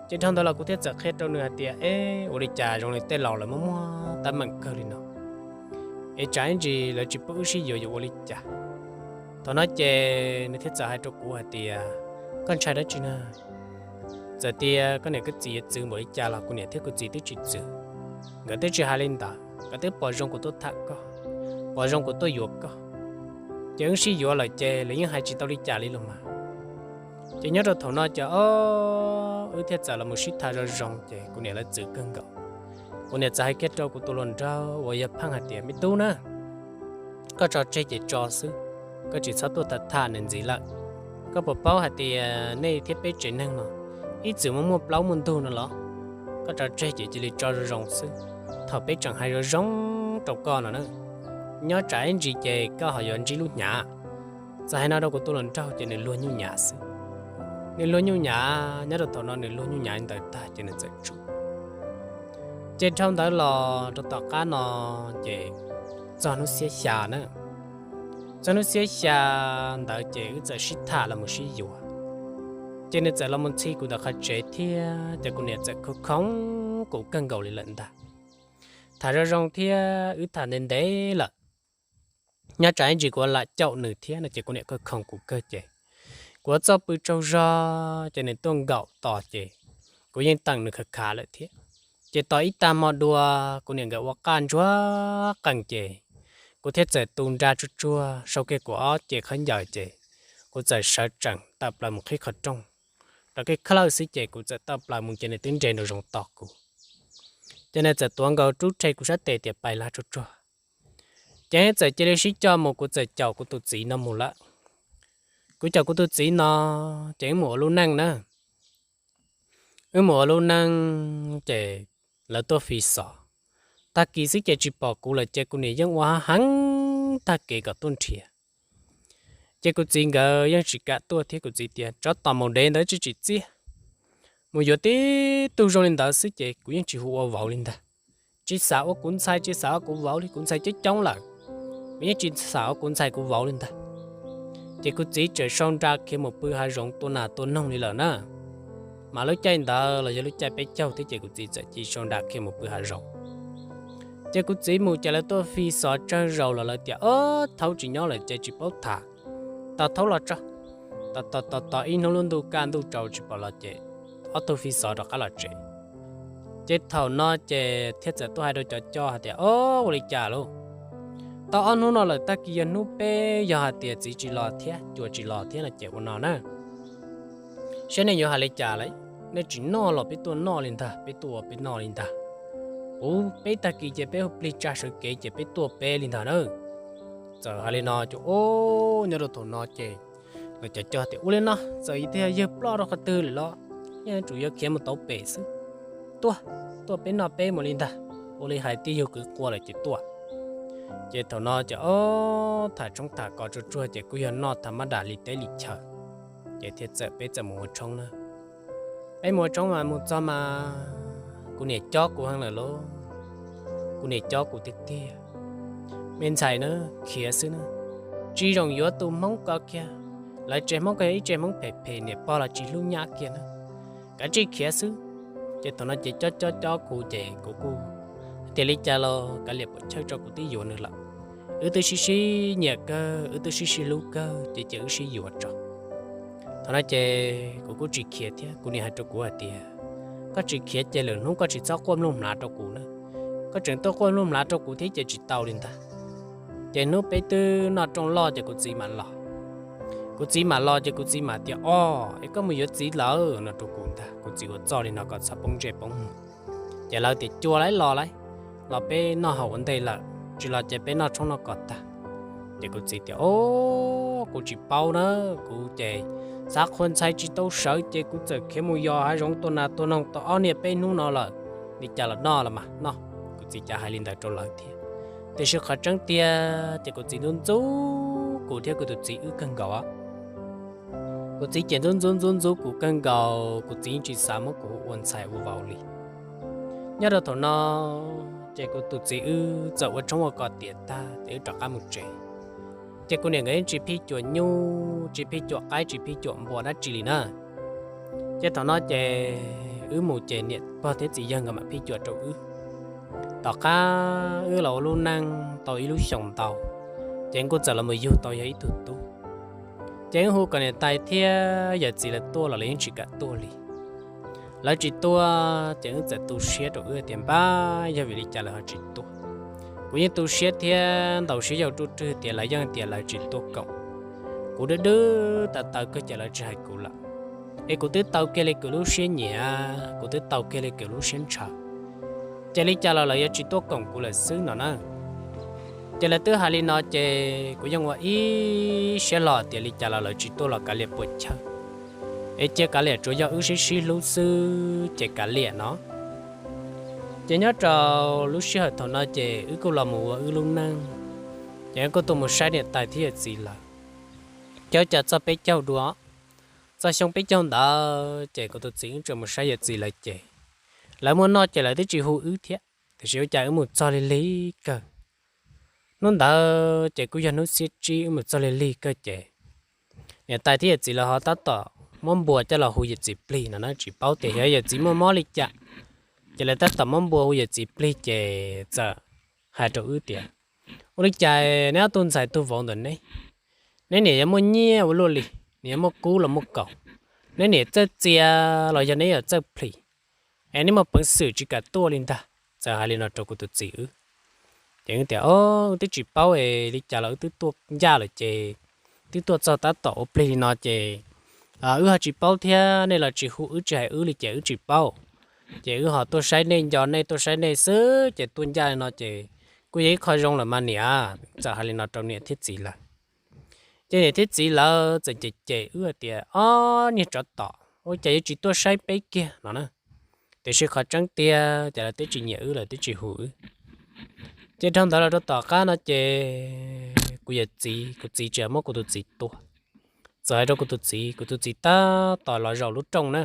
Ces dhau ntawd los kuv thiaj txawm qhia rau nws hais tias eb, ua li cas zoo li tej laus lawv muaj muaj teeb meem kawg li no, es tsam ib ntsis lawv tsis pub wb sib yuav yuav ua li cas? Thaum no ces nws thiaj txawm hais rau kuv hais tias koj ntshai dab tsi na? Txawm tias koj niam koj txiv yuav txwv npaum li cas los kuv niam thiab kuv txiv twb tsis txwv. Nkawd twb tsis hais li ntawd, nkawd twb pom zoo kuv tuaj tham koj, pom zoo kuv tuaj yuav koj, ces wb sib yuav lawm ces lawv yeej hais tsis tau li cas li los mas. Ces nyob rau thaum no ces wb thiaj txawm los mus sib tham zoo zoo ces kuv niam lawv txwv kawg nkaus. Kuv niam txawm hais kiag rau kuv tus hluas nraug uas yog Pheej hais tias me tub na, koj tso tseg ces tso xwb, koj tsis txhob tuaj tham tham nws ntxiv lawm. Koj puas paub hais tias nej thiab peb tsev neeg no ib txwm muaj muaj plaub muaj ntug no los? Koj tso tseg ces cia li tso zoo zoo xwb, thaum peb tseem hais zoo zoo rau koj no na, nyob tsam ib ntsis ces koj ho yuav ntsib lub hnyav. Txawm hais no rau kuv tus hluas nraug ces nws luag nyuj nyav xwb. Nws luag nyuj nyav, nyob rau thaum no nws luag nyuj nyav li ntawd tag ces nws txawm tsum. Ces dhau ntawd los rau tom qab no ces txog hnub xiab xya na, txog hnub xiab xya ntawd ces wb txawm sib tham los mus sib yuav. Ces nws txawm los mus ntxhi kuv ntawm qhov tsev thiab ces kuv niam txawm khoom khoom kuv kawg nkaus li lawm ntag. Tham zoo zoo thiab wb tham ntev ntev lawm, nyob tsam ib ntsis kuv lam caum nws thiab no ces kuv niam khoom khoom kuv kawg ces Kuv ua txoj pw tsaug zog ces nws tuaj nkaum tos ces kuv yeej teem nws khav khav lawm thiab. Ces tos ib tag hmo dua, kuv niam nkawd ua qaj ntsuag qees ces kuv thiaj txawm tu nra tsuag tsuag sau kiag kuv ob ce khaub ncaws ces kuv txawm sawv tsees tawm plaws mus qhib qhov rooj. Rau kiag khawb lawj xwb ces kuv txawm tawm plaws mus ces nws twb nres nraum zoov tos kuv. Ces nws txawm tuav nkaus rub rhe kuv sab tes tias pais lag tsuag tsuag. Ces txawm cia li sib coj mus, kuv txawm caum kuv tus txiv no mus lawm. Kuv caum kuv tus txiv no ces wb mus ua lub neej na. Wb mus ua lub neej ces lawv tuaj fi xov. Tag kis xwb ces tsis pom kuv lawm ces kuv niam yeej ua heev tag kev kom tuaj nrhiav. Ces kuv txiv nkawd yeej tsis kam tuaj thiab, kuv txiv tias tsov tom maum dev ntawd tsis tsim txiaj, mus yuav tib tug zoo li ntawd xwb ces kuv yeej tsis hu ua vauv li ntag. Tsis xam ua kuv ntxhais, tsis xam ua kuv vauv li, kuv ntxhais coob coob lawm, kuv yeej tsis xam ua kuv ntxhais kuv vauv li ntag. Ces kuv txiv txawm sau nra khiav mus pw hav zoov tua nas tua noog li lawm na. Mas lub caij ntawd los yog lub caij peb caug thiab ces kuv txiv txawm cia li sau nra khiav mus pw hav zoov. Ces kuv txiv mus ces lawv tuaj fi xov tsawg zaus los lawv tias ob thaub tsis nyob lawm ces tsis paub tham, tos thaub los tso. Tos tos tos ib hnub lub ntuj kaj ntuj tsaus tsis pom los ces ob tug fi xov rov qab los tsev. Ces thaum no ces thiaj txawm tuaj hais rau cov coj hais tias ob, ua li cas lauj, tau ob hnub no lawm tag kis yog hnub peb, yog hais tias txiv tsis los thiab cuas tsis los thiab no ces ua no na, saib nej yuav hais li cas lawm, nej tsis noj los peb tuaj noj li ntag, peb tuaj ua peb noj li ntag. Kuv peb tag kis ces peb hu plig tsa sawv kev ces peb tuaj peb li ntag na. Txawm hais li no ces ob, nyob rau thaum no ces lawv cov coj tias ua li no txawm yog tiag yawg ploj rau qhov twg lawm los yeej yuav tsum yuav khiav mus tau pem xwb. Tuaj, tuaj peb noj peb mus li ntag. Ua li hais tias yug kwv qua lawm ces tuaj. Ces thaum no ces ob, tham tshoob tham kos tsuag tsuag ces kuj yog noj tham mab dam li teb li chaw. Ces thiaj txawm peb txawm mus ua tshoob na. Peb mus ua tshoob mas mus txog mas kuv niam cob kuv heev lawm lauj. Kuv niam cob kuv tiag tiag. Me ntxhais na, khiav xwb na, tsis zoo yuav tus Hmoob ko kiag. Lawv tsev Hmoob ko yog ib tsev Hmoob phem phem, niam pog los tsis hlub nyab kiag na. Kav tsij khiav xwb. Ces thaum no ces cob cob cob kuv ces kuv kuj tias li cas los kav liam puas chawj tso, kuv twb yuav nws lawm. Wb twb sib sib nyiam kawg, wb twb sib sib hlub kawg ces cia wb sib yuav tso. Thaum no ces kuv kuj tsis khiav thiab, kuv niam hais rau kuv hais tias koj tsis khiav ces lwm hnub koj tsis txhob quaj mluj hmlav rau kuv na. Koj tseem tuaj quaj mluj hmlav rau kuv thiab ces tsis tau li ntag. Ces hnub peb twb noj rooj loj ces kuv txiv mam los. Kuv txiv mam los ces kuv txiv mam tias ob, es koj mus yuav txiv lawm no rau kuv ntag. Kuv txiv ua txoj li no kom txhob poob ntsej poob muag. Ces lawv tias cua lawm los lawm, los peb noj haus ua ntej lawm, tsis los ces peb noj tshoob noj kos tag. Ces kuv txiv tias ob, kuv tsis paub na, kuv ces xav qhua ntxhais tsis tau sawv ces kuv txawm khiav mus yos hav zoov tua nas tua noog tau ob niaj peb hnub no lawm. Li cas los noj los mas noj. Kuv txiv cas hais li ntawd rau lawv thiab. Tiam sis qhov tseeb tiag ces kuv txiv ntxub ntxub kuv thiab kuv tus txiv wb kawg nkaus. Kuv txiv ces ntxub ntxub ntxub ntxub kuv kawg nkaus, kuv txiv yeej tsis xav muab kuv ua ntxhais ua vauv li. Nyob rau thaum no ces kuv tus txiv wb txawm ua tshoob ua kos tiav tag ces wb rov qab mus tsev. Ces kuv niam nkawd yeej tsis phij cuam nyuj, tsis phij cuam qaib, tsis phij cuam npua dab tsi li na. Ces thaum no ces wb mus ces niam pog thiab txiv yawg nkawd mam phij cuam rau wb. Tom qab wb los ua lub neej tau ib lub xyoos ntau, ces kuj txawm los mus yug tau yog ib tug tub. Ces wb hu kom niam tais thiab yawm txiv lawv tuaj los lawv yeej tsis kam tuaj li. Lawv tsis tuaj ces wb txawm tu siab rau wb tias npab yog vim li cas lawv ho tsis tuaj. Kuv yeej tu siab thiab ntaus siab yau ruj rwg tias lawv yeej tias lawv tsis tuaj koom. Kuv dwb dwb taws taws kawg ces lawv tsis hais kuv lawm. Es kuv twb tau kiag li kuv lub siab nyiam, kuv twb tau kiag li kuv lub siab ntshaw, ces li cas los lawv yuav tsis tuaj koom kuv lawm xwb no na. Ces lawv twb hais li no ces kuv yeej ua ib siab los tias li cas los lawv tsis tuaj los kav liam puas chawj, es cia kav liam tsuas yog wb sib sib hlub xwb ces kav liam no. Ces nyob rau lub sij hawm thaum no ces wb kuj los mus ua wb lub neej, ces wb kuj tuaj mus saib niam tais thiab yawm txiv lawv. Ces ua cas txog peb caug dua, txog xyoo peb caug ntawd ces kuv tus txiv wb tseem mus saib yawm txiv lawv ces lawv muaj noj ces lawv twb tsis hu wb thiab, tiam sis ua cas wb mus txog lig lig kawg. Hnub ntawd ces kuj yog hnub xiab tsib wb mus txog lig lig kawg ces niam tais thiab yawm txiv lawv ho tab tom muab npua coj los hu yawm txiv plig no na, tsis paub tias yog yawm txiv muaj mob li cas. Ces lawv tab tom muab npua hu yawm txiv plig ces txawm hais rau wb tias ua li cas neb ob tug ntxhais tug vauv ntawm neb, neb niam yuav muaj nyiaj ua luaj li, niam muaj kub los muaj kaum, neb niam txawj txia los yog neb yog txawj plhis, es neb muaj peev xwm tsis kam tuaj li ntag. Txawm hais li no rau kuv tus txiv wb. Ces wb tias, o, wb twb tsis paub es li cas los wb twb tuaj ncaj lawm ces twb tuaj txog tab tom ua plig li no ces wb ho tsis paub thiab, nej los tsis hu wb tsis hais wb li ces wb tsis paub. Ces wb ho tuaj saib nej, nco nej, tuaj saib nej xwb ces tuaj ncaj li no ces kuj yog ib qho zoo lawm mas niam. Txawm hais li no rau niam thiab txiv lawv. Ces niam thiab txiv lawv txawm cem cem wb tias, ob niag tsov tom, ua cas yuav tsis tuaj saib peb kiag no na. Tiam sis qhov tseeb tiag ces lawv twb tsis nyiam wb, lawv twb tsis hu wb. Ces dhau ntawd los rau tom qab no ces kuv yawm txiv, kuv txiv tseem muab kuv tus txiv tua. Txawm hais rau kuv tus txiv, kuv tus txiv tab tom los zaum lub rooj na,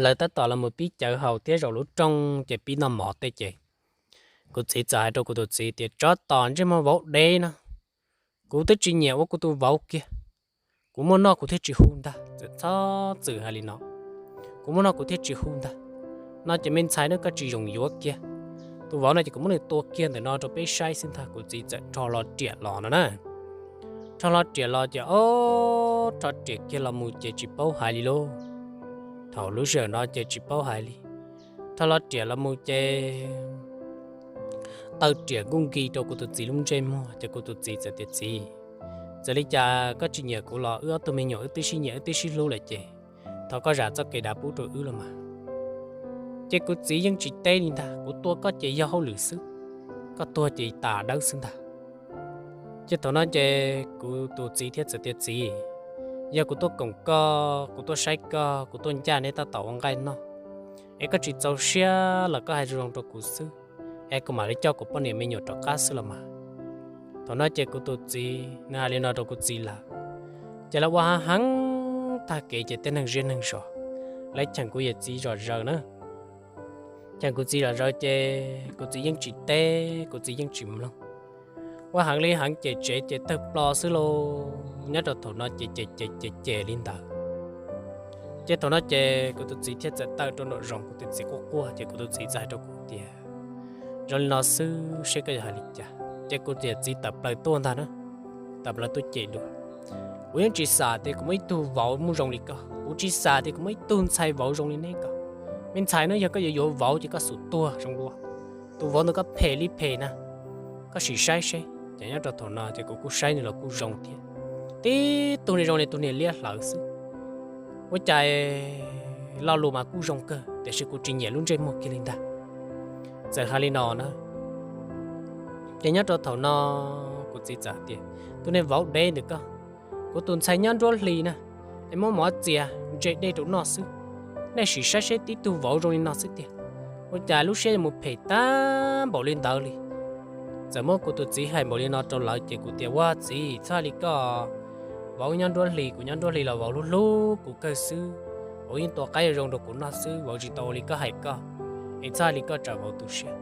lawv tab tom los mus pib cawv haus thiab zaum lub rooj ces pib noj mov tej ces kuv txiv txawm hais rau kuv tus txiv tias, tsov tom ntsej muag vauv dev no, kuv twb tsis nyiam ua kuv tus vauv kiag, kuv muaj noj kuv thiaj tsis hu ntag. Txawm txhob txwm hais li no, kuv muaj noj kuv thiaj tsis hu ntag. No ces me ntxhais na, koj tsis zoo yuav kiag tus vauv no ces kuv muab nws tua kiag ntawm no rau peb saib xwb ntag. Kuv txiv txawm rho hlo riam los no na. Rho hlo riam los ces, o, rho riam kiag los mus ces tsis paub hais li lauj. Thaum lub sij hawm no ces tsis paub hais li. Rho hlo riam los mus ces taw riam nkuj nki rau kuv tus txiv lub ntsej muag ces kuv tus txiv txawm tias, txiv, txawm li cas koj tsis nyiam kuv los wb ob tug me nyuam wb twb sib nyiam wb twb sib hlub lawm ces thov koj zam txoj kev dav pub rau wb los mas. Ces kuv txiv yeej tsis teb li ntag, kuv tua koj ces yog hauj lwm xwb, koj tuag ces tas dawb xwb ntag. Ces thaum no ces kuv tus txiv thiaj txawm tias, txiv, yog kuv tuaj koom koj, kuv tuaj saib koj, kuv tuaj ncaj neb tab tom ua nqaij noj, es koj tsis txaus siab los koj hais zoo zoo rau kuv xwb, es kuv mam li coj kuv poj niam me nyuam rov qab xwb los mas. Thaum no ces kuv tus txiv nws hais li no rau kuv txiv lawm, ces lawv ua heev heev tag kev ces tej neeg zej neeg zos lawv cheem kuv yawm txiv zom zaws na. Cheem kuv txiv zom zaws ces kuv txiv yeej tsis teb, kuv txiv yeej tsis mloog. Ua heev li heev ces tsev ces tawg plo xwb lauj. Nyob rau thaum no ces ces ces ces ces li ntawd. Ces thaum no ces kuv tus txiv thiaj txawm tawm rau nraum zoov, kuv tus txiv quaj quaj ces kuv tus txiv txawm hais rau kuv tias, zoo li no xwb seb koj yuav hais li cas. Ces kuv tus txiv tawm plaws tuaj ntag na, tawm plaws tuaj cem dua. Kuv yeej tsis xam tias kuv muaj ib tug vauv muaj zoo li koj, kuv tsis xam tias kuv muaj ib tug ntxhais vauv zoo li neb ko. Me ntxhais na, yog koj yuav yuav vauv ces koj xub tuag zoo dua. Tus vauv ntawd koj phem li phem na, koj sim saib seb. Ces nyob rau thaum no ces kuv kuj saib nws los kuj zoo thiab, tib tug niag zoo li tus niag liab hlawv xwb. Ua cas lo lus mas kuj zoo kawg tiam sis kuv tsis nyiam lub ntsej muag kiag li ntag. Txawm hais li no na, ces nyob rau thaum no kuv txiv txawm tias, tus niag vauv dev ntawm koj, kuv tus ntxhais nyob nruab hlis na, es muab mov txias ntse dej rau noj xwb. Nej sim saib seb, tib tug vauv zoo li no xwb tiag, ua cas lub siab yuav mus phem tag npaum li ntawd li. Txawm muab kuv tus txiv hais npaum li no rau lawv ces kuv tias, ua txiv, txhob li koj, vauv nyob nruab hlis, kuv nyob nruab hlis los vauv hlub hlub kuv kawg xwb. Vauv yeej tua qaib zoo rau kuv noj xwb, vauv tsis tau ua li koj hais koj. Es txhob li koj tsam vauv tu siab.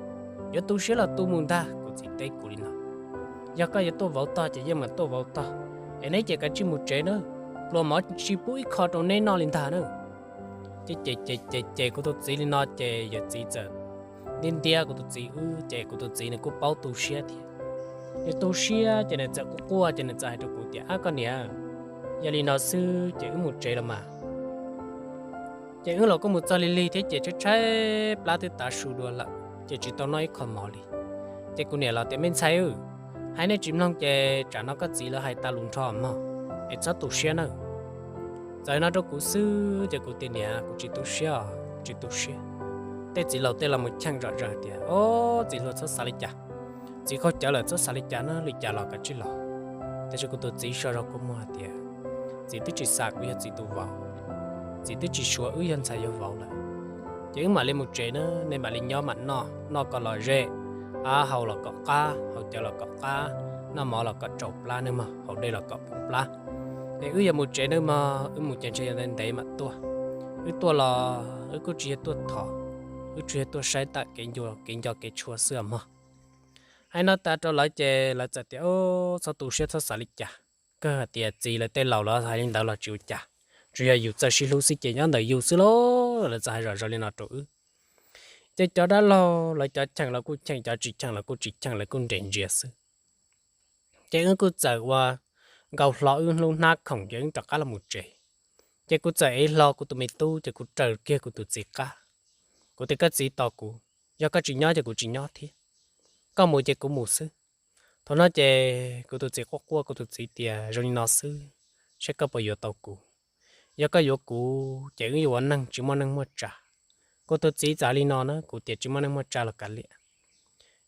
Yuav tu siab los tu mus ntag, kuv txiv teb kuv li no. Yog koj yuav tuaj vauv tog ces yeej mam tuaj vauv tog, es neb ces kav tsij mus tsev na, pluas mov tsis pub ib qho rau neb noj li ntag na. Ces ces ces ces kuv tus txiv li no ces yawm txiv txawm ntiab ntiab kuv tus txiv wb ces kuv tus txiv nws kuj paub tu siab thiab. Nws tu siab ces nws txawm quaj quaj ces nws txawm hais rau kuv tias, ab koj niam, yog li no xwb ces wb mus tsev los mas. Ces wb los kuj mus txog lig lig thiab ces tshaib tshaib plab twb tav su dua lawm ces tsis tau noj ib qho mov li. Ces kuv niam los tias, me ntxhais, hais nej tsis mloog ces tsam no koj txiv lawv hais tas lus nrho mog, es txhob tu siab na. Txawm no rau kuv xwb ces kuv tias, niam, kuv tsis tu siab os, tsis tu siab. Tej txiv laus tej los mus cheem zom zaws tias, o, txiv hluas txhob xav li cas, txiv qaug cawv lawm txhob xav li cas na, li cas los kav tsij los. Tiam sis kuv tus txiv so zog kua muag hais tias, txiv twb tsis xam kuv yog txiv tus vauv, txiv twb tsis suav wb yog ntxhais yog vauv lawm. Ces wb mam li mus tsev na, nej mam li nyob mam noj, noj kom lom zem, ab haus los kom qab, haus cawv los kom qab, noj mov los kom tsaus plab nawb mog, haus dej los kom poob plab. Es wb yuav mus tsev nawb mog, wb mus ces ntshe yuav ntev ntev mam tuaj. Wb tuaj los wb kuj tsis yog tuaj thov, wb tsuas yog tuaj saib tawm kev ncua kev nco kev tshua xwb os mog. Hais no tas rau lawv ces lawv txawm tias, o, txhob tu siab txhob xav li cas, kawg hais tias txiv lawv tej laus los hais li ntawd los tsis ua cas, tsuas yog yus txawj sib hlub xwb ces nyob ntawm yus xwb lauj. Lawv txawm hais zom zaws li no rau wb. Ces cov dab laug lawv cov cheem los kuj cheem, cov tsis cheem los kuj tsis cheem, lawv kuj nres ntsia xwb. Ces wb kuj txawm ua nkaus hlo wb lub hnab khoom ces wb rov qab los mus tsev. Ces kuv txawm ev hlo kuv tus me tub ces kuv raws kiag kuv tus txiv qab. Kuv tias koj txiv tos kuv, yog koj tsis nyob ces kuv tsis nyob thiab, koj mus ces kuv mus xwb. Thaum no ces kuv tus txiv quaj quaj, kuv tus txiv tias zoo li no xwb, saib koj puas yuav tau kuv. Yog koj yuav kuv ces wb yuav ua neeg tsis muaj neej muaj tsa. Kuv tus txiv txawm li no na, kuv tias tsis muaj neej muaj tsa los kav liam.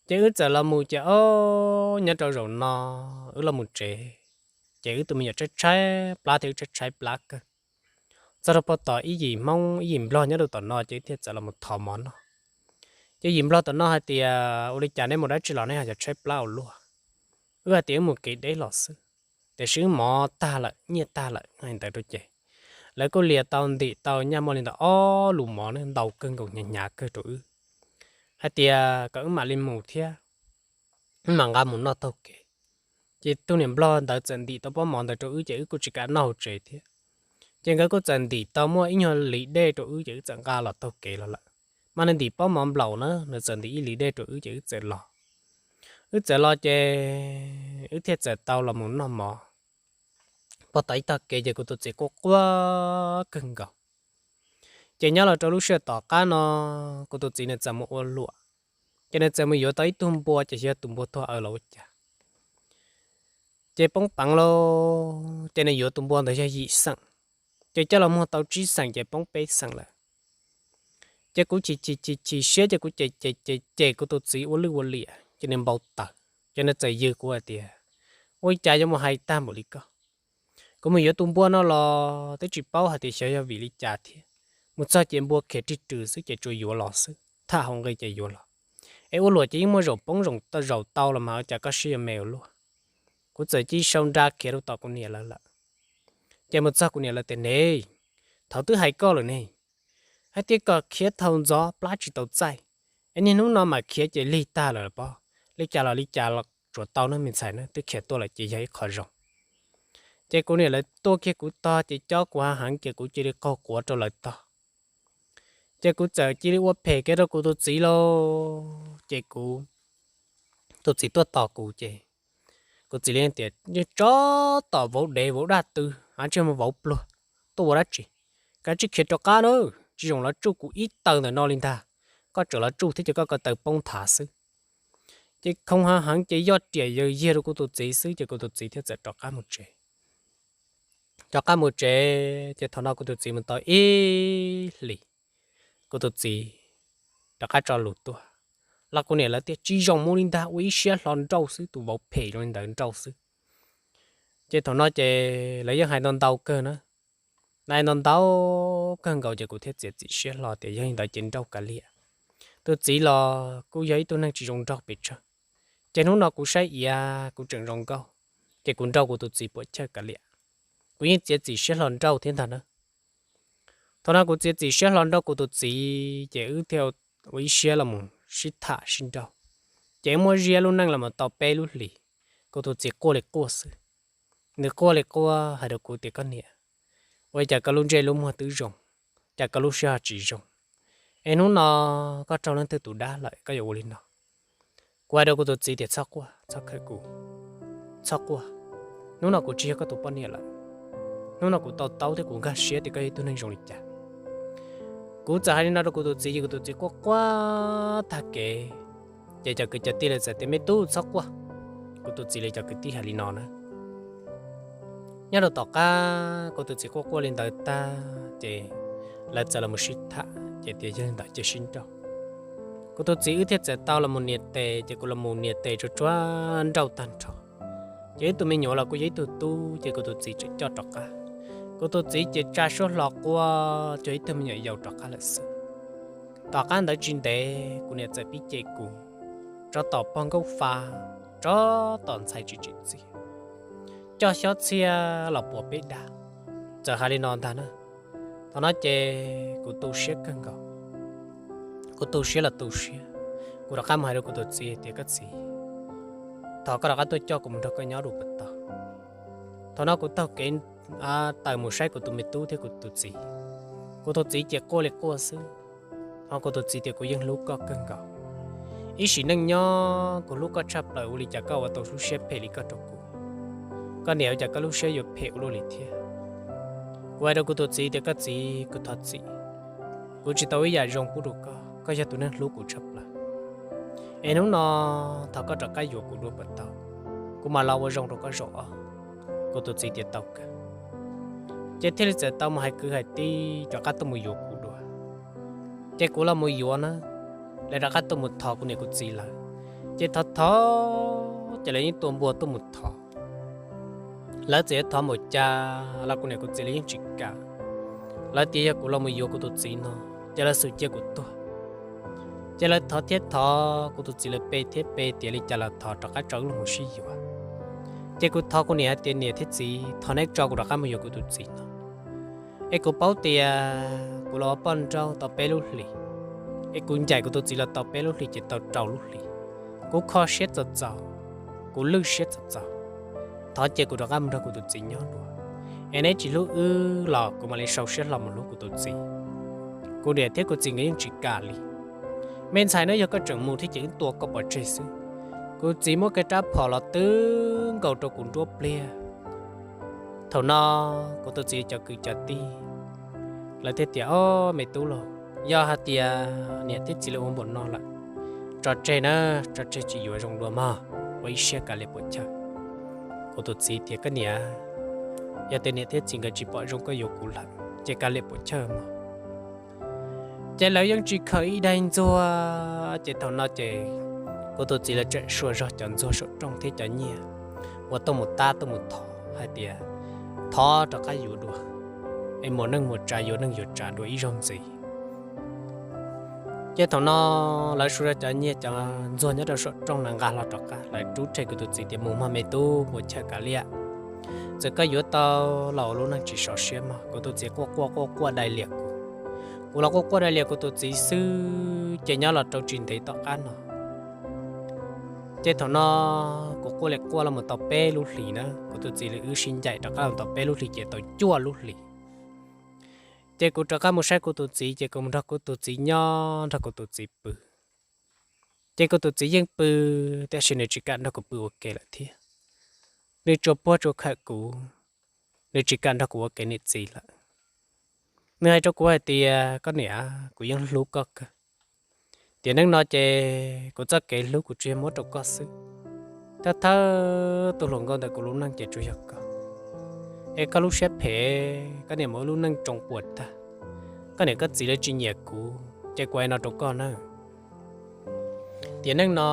Ces wb txawm los mus ces o, nyob rau zaum no wb los mus tsev, ces wb tus me nyuam tshaib tshaib plab thiab wb tshaib tshaib plab kawg. Txog rau pem tom ib yim Hmoob ib yim Nplog nyob rau tom no ces wb thiaj txawm los mus thov mov noj. Ces yim Nplog tom no hais tias ua li cas neb mus dab tsi los neb ho yuav tshaib plab ua luaj. Wb hais tias wb mus kev deb los xwb, tiam sis wb mov tag lawm nyiaj tag lawm hais ntawd rau ces lawv kuj lias tau ntim tau nyaj muaj li ntawm ob lus mov ne ntau kawg nkaus hnyav hnyav kawg rau wb, hais tias kom wb mam li mus thiab, wb mam nqa mus noj taug kev. Ces tus niam Nplog ntawd txawm ntim tau pob mov ntawd rau wb ces wb kuj tsis kam noj hauv tsev thiab. Ces nkawd kuj txawm ntim tau muaj ib nyuag lis dej rau wb ces wb txawm nqa los taug kev los lawm. Mas nws ntim pob mov nplaum na, nws txawm ntim ib lis dej rau wb ces wb txawm los. Wb txawm los ces wb thiaj txawm tau los mus noj mov. Pem tom ib tog kev ces kuv tus txiv quaj quaj kawg nkaus. Ces nyob los rau lub sij hawm tom qab no, kuv tus txiv nws txawm mus ua luam, ces nws txawm mus yuav tau ib tug npua ces xyov tus npua tuag aws los ua cas, ces poob peev lauj. Ces nws yuav tus npua ntawd yog yim xeem, ces coj los muag tau tsib xeem ces poob peb xeem lawm. Ces kuv chim chim chim chim siab ces kuv cem cem cem cem kuv tus txiv ua lwj ua liam ces nws npau taws, ces nws txawm yws kuv hais tias, ua li cas yuav mus hais tag npaum li koj? Kuv mus yuav tus npua no los twb tsis paub hais tias xyov yog vim li cas thiab, mus txog ces npua khiav rig rws xwb ces tsuas yuav los xwb, tham hauv nqi ces yuav los. Es ua luam ces yeej muaj zaum poob zaum tau los mas ua cas koj siab yuav me ua luaj? Kuv txawm cia li sau nra khiav rau tom kuv niam lawv lawm. Ces mus txog kuv niam lawv tias, ne, thaum twb hais koj lawm ne, hais tias kom khiav thaum ntxov plab tsis tau txaij, es niaj hnub no mas khiav ces lig tag lawm pob, li cas los li cas los tsuas tau ne me ntxhais na, twb khiav tuaj lawm ces yog ib qho zoo. Ces kuv niam lawv tuaj kiag kuv tog ces cob kuv hav heev ces kuv cia li qaug quav rau lawv tog. Ces kuv txawm cia li ua phem kiag rau kuv tus txiv lauj. Ces kuv tus txiv tuaj tos kuv ces kuv txiv li tias, yeej tsov tom vauv dev vauv daj tw, av tsis mus vauv pluag, tuaj ua dab tsi? Kav tsij khiav rov qab na, tsis zoo los tsuj kuv ib taw ntawm no li ntag. Koj tseem los tsuj thiab ces koj ko taw poob nthav xwb. Ces khoo hav heev ces yoj riam yaws yiag rau kuv tus txiv xwb ces kuv tus txiv thiaj txawm rov qab mus tsev. Rov qab mus tsev ces thaum no kuv tus txiv mus tau ib hlis, kuv tus txiv rov qab tso lus tuaj los kuv niam lawv tias tsis zoo mus li ntag, ua ib siab hlo nrauj xwb, tus vauv phem zoo li ntawd nrauj xwb. Ces thaum no ces lawv yeej hais ntau ntau kawg na, lawv hais ntau ntau kawg nkaus ces kuv thiaj txiav txim siab hlo tias yog li ntawd ces nrauj kav liam. Tus txiv los kuj yog ib tug neeg tsis zoo nraug pes tsawg, ces hnub no kuv saib iav kuv tseem zoo nkauj, ces kuv nrauj kuv tus txiv puam chawj kav liam. Kuv yeej txiav txim siab hlo nrauj thiab ntag na. Thaum no kuv txiav txim siab hlo nrauj kuv tus txiv ces wb thiaj ua ib siab los mus sib tham sib nrauj. Ces muaj zia lub neej los mus tau peb lub hlis, kuv tus txiv quaj li quaj xwb. Nws quaj li quaj hais rau kuv tias, koj niam, ua li cas koj lub ntsej lub muag twb zoo, cas koj lub siab ho tsis zoo? Es hnub no koj raug leej twg tus dab lawm koj yuav ua li no? Kuv hais rau kuv tus txiv tias, txhob quaj, txhob khawm kuv, txhob quaj. Hnub no kuv tsis yog koj tus poj niam lawm. Hnub no kuv to taub thiab kuv nkag siab tias koj yog ib tug neeg zoo li cas. Kuv txawm hais li no rau kuv tus txiv ces kuv tus txiv quaj quaj tag kev. Ces cov kwv cov tij lawv txawm tias, me tub, txhob quaj. Kuv tus txiv li cov kwv tij hais li no na. Nyob rau tom qab kuv tus txiv quaj quaj li ntawd tag ces lawv txawm los mus sib tham ces tias yog li ntawd ces sib nrauj. Kuv tus txiv wb thiaj txawm tau los mus nias tes ces kuv los mus nias tes tsuag tsuag nrauj tag nrho. Ces wb tus me nyuam los kuj yog ib tug tub ces kuv tus txiv tseem coj rov qab. Kuv tus txiv ces tsa suab hlo quaj cog ib tug me nyuam yaus rov qab lawm xwb. Tom qab ntawd tsis ntev kuv niam txawm pib cem kuv, tsov tom pog nkauj fa, tsov tom ntxhais tsis tsim txiaj, coj xyob txhiaj los puas peb dag, txawm hais li no ntag na. Thaum no ces kuv tu siab kawg nkaus. Kuv tu siab los tu siab, kuv rov qab mus hais rau kuv tus txiv tias, koj txiv, thov koj rov qab tuaj coj kuv mus nrog koj nyob dua puas tau? Thaum no kuv taug kev tawm mus saib kuv tus me tub thiab kuv tus txiv. Kuv tus txiv ces quaj li quaj xwb, ho kuv tus txiv tias, kuv yeej hlub koj kawg nkaus. Ib sim neej nyob kuv hlub koj tshaj plaws, ua li cas koj ua tau lub siab phem li koj rau kuv? koj niam, ua cas koj lub siab yuav phem ua luaj li thiab? Kuv hais rau kuv tus txiv tias, koj txiv, kuv thov txim, kuv tsis tau ib yam zoo pub rau koj, koj yog tus neeg hlub kuv tshaj plaws. Es hnub no thov koj rov qab yuav kuv dua puas tau? Kuv mam los ua zoo rau koj zaum ob. Kuv tus txiv tias tau kawg. Ces thiaj li txawm tau mus hais kwv hais tij rov qab tuaj mus yuav kuv dua. Ces kuv los mus yuav na, lawv rov qab tuaj mus thov kuv niam kuv txiv lawv. Ces thov thov, ces lawv yeej tua npua tuaj mus thov. Lawv txawm yuav thov npaum cas los kuv niam kuv txiv lawv yeej tsis kam. Lawv tias yog kuv los mus yuav kuv tus txiv no, ces lawv xum cia kuv tuag. Ces lawv thov thiab thov kuv tus txiv lawv pe thiab pe tias li cas los thov rov qab tso wb los mus sib yuav. Ces kuv thov kuv niam hais tias, niam thiab txiv, thov neb tso kuv rov qab mus yuav kuv tus txiv no. Es kuv paub tias kuv los ua poj nrauj tau peb lub hlis, es kuv ncaim kuv tus txiv los tau peb lub hlis ces tau rau lub hlis. Kuv kho siab txaus txaus, kuv lwj siab txaus txaus. Thov cia kuv rov qab mus nrog kuv tus txiv nyob dua, es neb tsis hlub wb los kuv mam li sau siab hlo mus hlub kuv tus txiv. Kuv niam thiab kuv txiv nkawd yeej tsis kam li. Me ntxhais, neb yog koj tseem mus thiab ces wb tua koj pov tseg xwb. Kuv txiv muab kiag rab phom los twb nkaus rau kuv nruab pliag. Thaum no kuv tus txiv cov kwv cov tij lawv thiaj tias, o, me tub los, yog hais tias niam thiab txiv lawv ua npaum no lawm, tso tseg na, tso tseg tsis yuav zoo dua mog, ua ib siab kav liam puam chawj. Kuv tus txiv tias, koj niam, yog tias niam thiab txiv nkawd tsis pom zoo koj yuav kuv lawm ces kav liam puam chawj mog. Ces lawv yeej tsis khaws ib daig ntxuag. Ces thaum no ces kuv tus txiv lawv tseem sua zog cov ntxuag saum rooj thiab cov nyiaj uas tuaj mus tab tuaj mus thov hais tias, thov rov qab yuav dua, es muaj neej muaj tsav yuav neej yuav tsav dua ib zaug ntxiv. Ces thaum no lawv sua zog cov nyiaj cov ntxuag nyob rau saum rooj na nqa hlo rov qab, lawv rub rhe kuv tus txiv tias, mus mog me tub, puam chawj kav liam. Txawm koj yuav tau los ua lub neej tsis sov siab mog. Kuv tus txiv quaj quaj quaj quaj dai liam kuv. Kuv los quaj quaj dai liam kuv tus txiv xwb ces nyob los rau tsis ntev tom qab no. Ces thaum no kuv quaj li quaj los mus tau peb lub hlis na, kuv tus txiv lawv wb sib ncaim rov qab los tau peb lub hlis ces tau cuaj lub hlis. Ces kuv rov qab mus saib kuv tus txiv ces kuv mus nrog kuv tus txiv nyob nrog kuv tus txiv pw. Ces kuv tus txiv yeej pw, tiam sis nws tsis kam nrog kuv pw ua ke lawm thiab. Nws tsuas puag tsuas khawm kuv, nws tsis kam nrog kuv ua kev niam txiv lawm. Nws hais rau kuv hais tias, koj niam, kuv yeej hlub koj kawg. Tiam neej no ces kuv txoj kev hlub kuv tsuas yog muab rau koj xwb. Thawj thawj tus hluas nkauj ntawm kuv lub neej ces tsuas yog koj. Es koj lub siab phem, koj niam muaj lub neej tsoo puas tag, koj niam koj txiv lawv tsis nyiam kuv, ces kuv hais no rau koj na. Tiam neej no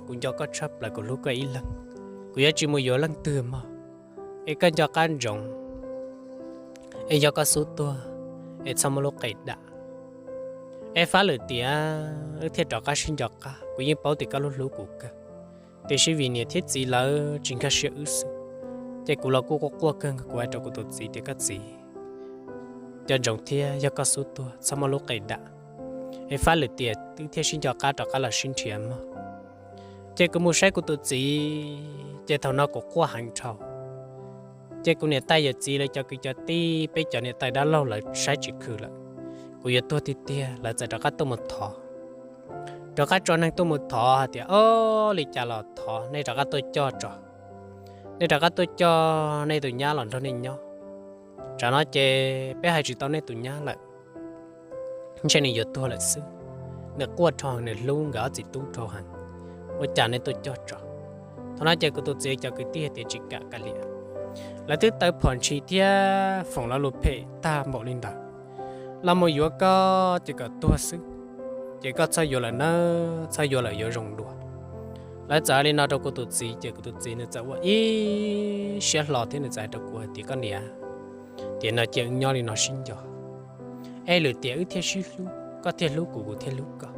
kuv nco koj tshaj plaws, kuv hlub koj ib leeg, kuv yuav tsis mus yuav leej twg mog. Es koj nco qab ntsoov, es yog koj xub tuag, es txhob muab lub qe dam. Es fab lwm tiam wb thiaj rov qab sib nco qab, kuv yeej paub tias koj lub hlub kuv kawg. Tiam sis vim niam thiab txiv lawv tsis nkag siab wb xwb, ces kuv los kuj quaj quaj kawg nkaus, kuv hais rau kuv tus txiv tias, koj txiv, nco ntsoov thiab, yog koj xub tuag txhob muab lub qe dam. Es fab lwm tiam wb thiaj sib nco qab rov qab los sib nrhiav mog. Ces kuv mus saib kuv tus txiv, ces thaum no kuv quaj heev dhau. Ces kuv niam tais yawm txiv lawv cov kwv cov tij, peb cov niam tais dab laug lawv saib tsis khwm lawm, kuv yuav tuag tiag tiag, lawv txawm rov qab tuaj mus thov. Rov qab tso neeg tuaj mus thov hais tias, o, li cas los thov nej rov qab tuaj coj tso, nej rov qab tuaj coj nej tus nyab los nrog nej nyob. Tsam no ces peb hais tsis tau nej tus nyab lawm, ntshe nws yuav tuag lawm xwb. Nws quaj dhau heev, nws hlub nkawd ob txiv tub dhau heev, ua cas nej tuaj coj tso. Thaum no ces kuv tus txiv cov kwv tij hais tias tsis kam kav liam, lawv twb taw phom ntshis thiab foom lo lus phem tag npaum li ntawd los mus yuav koj ces kom tuag xwb, ces koj txhob yuav lawm nawb, txhob yuav lawm yuav zoo dua. Lawv txawm hais li no rau kuv tus txiv ces kuv tus txiv nws txawm ua ib siab hlo thiab nws txawm hais rau kuv hais tias, koj niam, tiam no cia wb nyob li no sib nco, es lwm tiam wb thiaj sib hlub, koj thiaj hlub kuv, kuv thiaj hlub koj.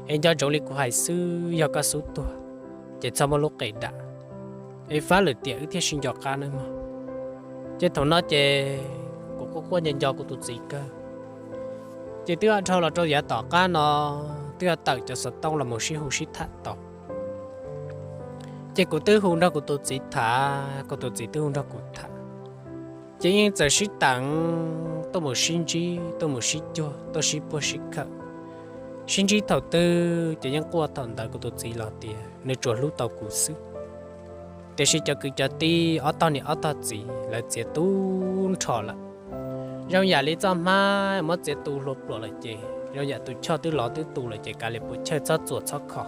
Es nco ntsoov li kuv hais xwb, yog koj xub tuag, ces txhob muab lub qe dam, es fab lwm tiam wb thiaj sib nco qab nawb mog. Ces thaum no ces kuv quaj quaj nco nco kuv tus txiv kawg. Ces twb dhau los rau yav tom qab no, twb tawm cov xov tooj los mus sib hu sib tham tau. Ces kuv twb hu nrog kuv tus txiv tham, kuv tus txiv twb hu nrog kuv tham. Ces yeej txawm sib teev tuaj mus sib ntsib, tuaj mus sib cuag, tuaj sib puag sib khawm, sib ntsib thaum twg ces yeej quaj thaum ntawd. Kuv tus txiv los tias nws tsuas hlub tau kuv xwb, Tiam sis cov kwv cov tij ob tog niam ob tog txiv lawv txiav tu nrho lawm. Zoo yam li txoj hmab muab txiav tu hlua pluam lawm ces zoo yam tus choj twb lov twb tu lawm ces kav liam puas chawj txhob txuas txhob kho.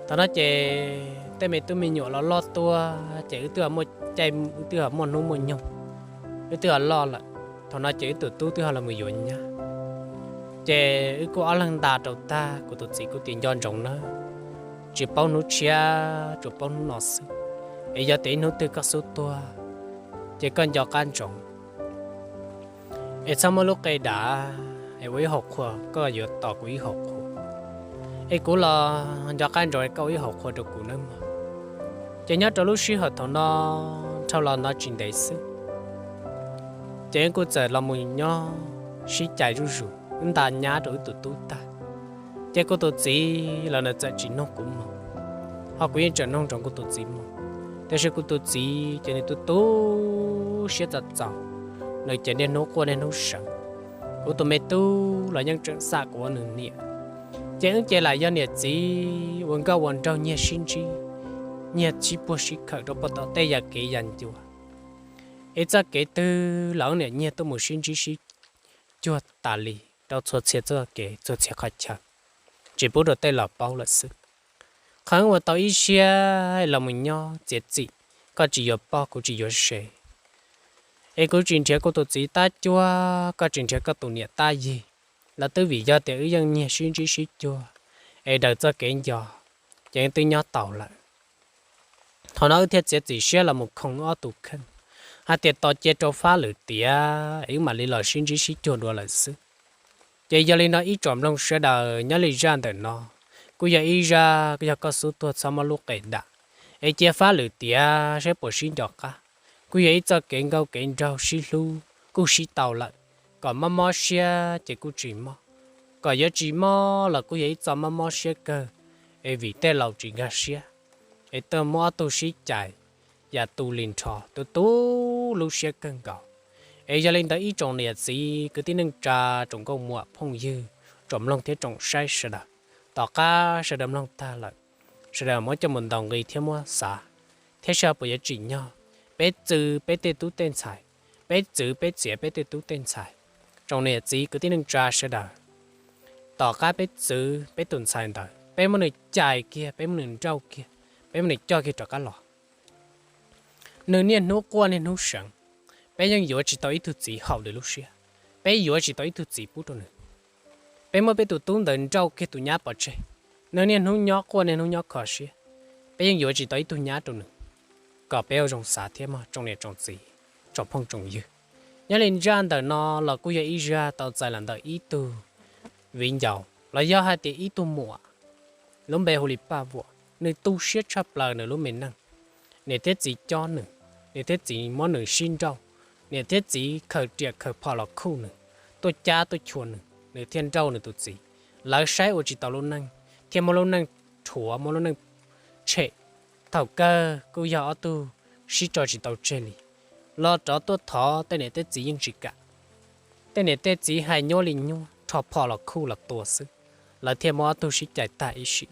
Thaum no ces tej me tub me nyuam los loj tuaj ces wb twb ho muaj caij, wb twb ho muaj hnub muaj nyoog, wb twb ho loj lawm. Thaum no ces wb tus tub twb ho los mus yuav nyab. Ces wb kuj ob leeg nta rau tag, kuv tus txiv kuj tias nco ntsoov nawb, tsis paub hnub tshiab tsuas paub hnub no xwb. Es yog tias ib hnub twg koj xub tuag ces koj nco qab ntsoov es txhob muab lub qe dav es ua ib hauv qhua, koj yuav tos kuv ib hauv qhua. Es kuv los nco qab ntsoov es koj ua ib hauv qhua rau kuv nawb mog. Ces nyob rau lub sij hawm thaum no dhau los ntawd tsis ntev xwb, ces wb kuj txawm los mus nyob sib cais zuj zus, wb nta nyab rau wb tus tub tag. Ces kuv tus txiv los nws txawm tsis noog kuv mus, ho kuv yeej tseem noog ntsoov kuv tus txiv mus. Tiam sis kuv tus txiv ces nws tu tu siab txaus txaus, nws ces niaj hnub quaj niaj hnub seev. Kuv tus me tub los yeej tseem xam kuv ua nws niam. Ces wb ces lam yog niam txiv ua nkauj ua nraug nyiag sib ntsib, nyiag sib puag sib khawm rau puag tom tej yam kev yam ncua. Ib txoj kev twg los wb niam nyiag tuaj mus sib ntsib sib cuag tas li rau txhua txhia txoj kev txhua txhia qhov chaw, tsis pub rau tej laus paub lawm xwb. Qhov wb ua tau ib siab los mus nyob txiav txim, koj tsis yuav poj kuv tsis yuav sev, es kuv tsis nrhiav kuv tus txiv tab cuab, koj tsis nrhiav koj tus niam tab yig. Los twb vim yog tias wb yeej nyiag sib ntsib sib cuag, es daws txoj kev nco, ces wb twb nyob taus lawm. Thaum no wb thiaj txiav txim siab los mus khoo ob tug kheej, hais tias tos cia rau fab lwm tiam es wb mam li los sib ntsib sib cuag dua lawm xwb. Ces yog li no ib tsoom mloog sawv daws, nyob li zaj ntawm no kuj yog ib zaj yog koj xub tuag txhob muab lub qe dam, es cia fab lwm tiam saib puas sib nco qab. Kuj yog ib txoj kev nkauj kev nraug sib hlub kuj sib tau lawm, kom mob mob siab ces kuj tsis mob, kom yuav tsis mob los kuj yog ib txoj mob mob siab kawg, es vim tej laus tsis nkag siab, es tuaj muab ob tug sib cais yam tu li nrho, tu tu lub siab kawg nkaus. Es yog li ntawd ib tsoom niam txiv kwv tij neej tsa, tsoom nkauj muam phooj ywg, tsoom mloog thiab tsoom saib sawv daws, tom qab sawv daws mloog tag lawm, sawv daws muab coj mus ntaus nqi thiab muab xav, thiab saib puas yuav tsim nyog peb txwv peb tej tub tej ntxhais, peb txwv peb txiav peb tej tub tej ntxhais. Tsoom niam txiv kwv tij neej tsa sawv daws, tom qab peb txwv peb tus ntxhais ntawd, peb muab nws cais kiag, peb muab nws nrauj kiag, peb muab nws coj kiag rov qab los, nws niaj hnub quaj niaj hnub seev, peb yeej yuav tsis tau ib tug txiv haum nws lub siab, peb yuav tsis tau ib tug txiv pub rau nws. Peb muab peb tus tub ntawd nrauj kiag tus nyab pov tseg, nws niaj hnub nyob quaj niaj hnub nyob kho siab, peb yeej yuav tsis tau ib tug nyab rau nws. Kom peb ua zoo xav thiab mog tsoom niam tsoom txiv, tsoom phooj tsoom ywg. Nyob li zaj ntawm no los kuj yog ib zaj tau txais los ntawm ib tug viv ncaus los yog hais tias ib tug muam, lub npe hu li Paj Vuam. Nws tu siab tshaj plaws nws lub me neej, niam thiab txiv cob nws, niam thiab txiv muab nws sib nrauj, niam thiab txiv khaws riam khaws phom los khuj nws, tuaj cab tuaj chua nws, nws thiaj nrauj nws tus txiv. Lawv saib ua tsis tau lub neej, thiaj muab lub neej rhuav muab lub neej tshem. Thaum kawg kuj yog ob tug sib tso tsis tau tseg li, los rov tuaj thov tej niam tej txiv yeej tsis kam. Tej niam tej txiv hais nyuaj li nyuaj, rho phom los khuj los tua xwb, lawv thiaj muab ob tug sib cais tag ib sim.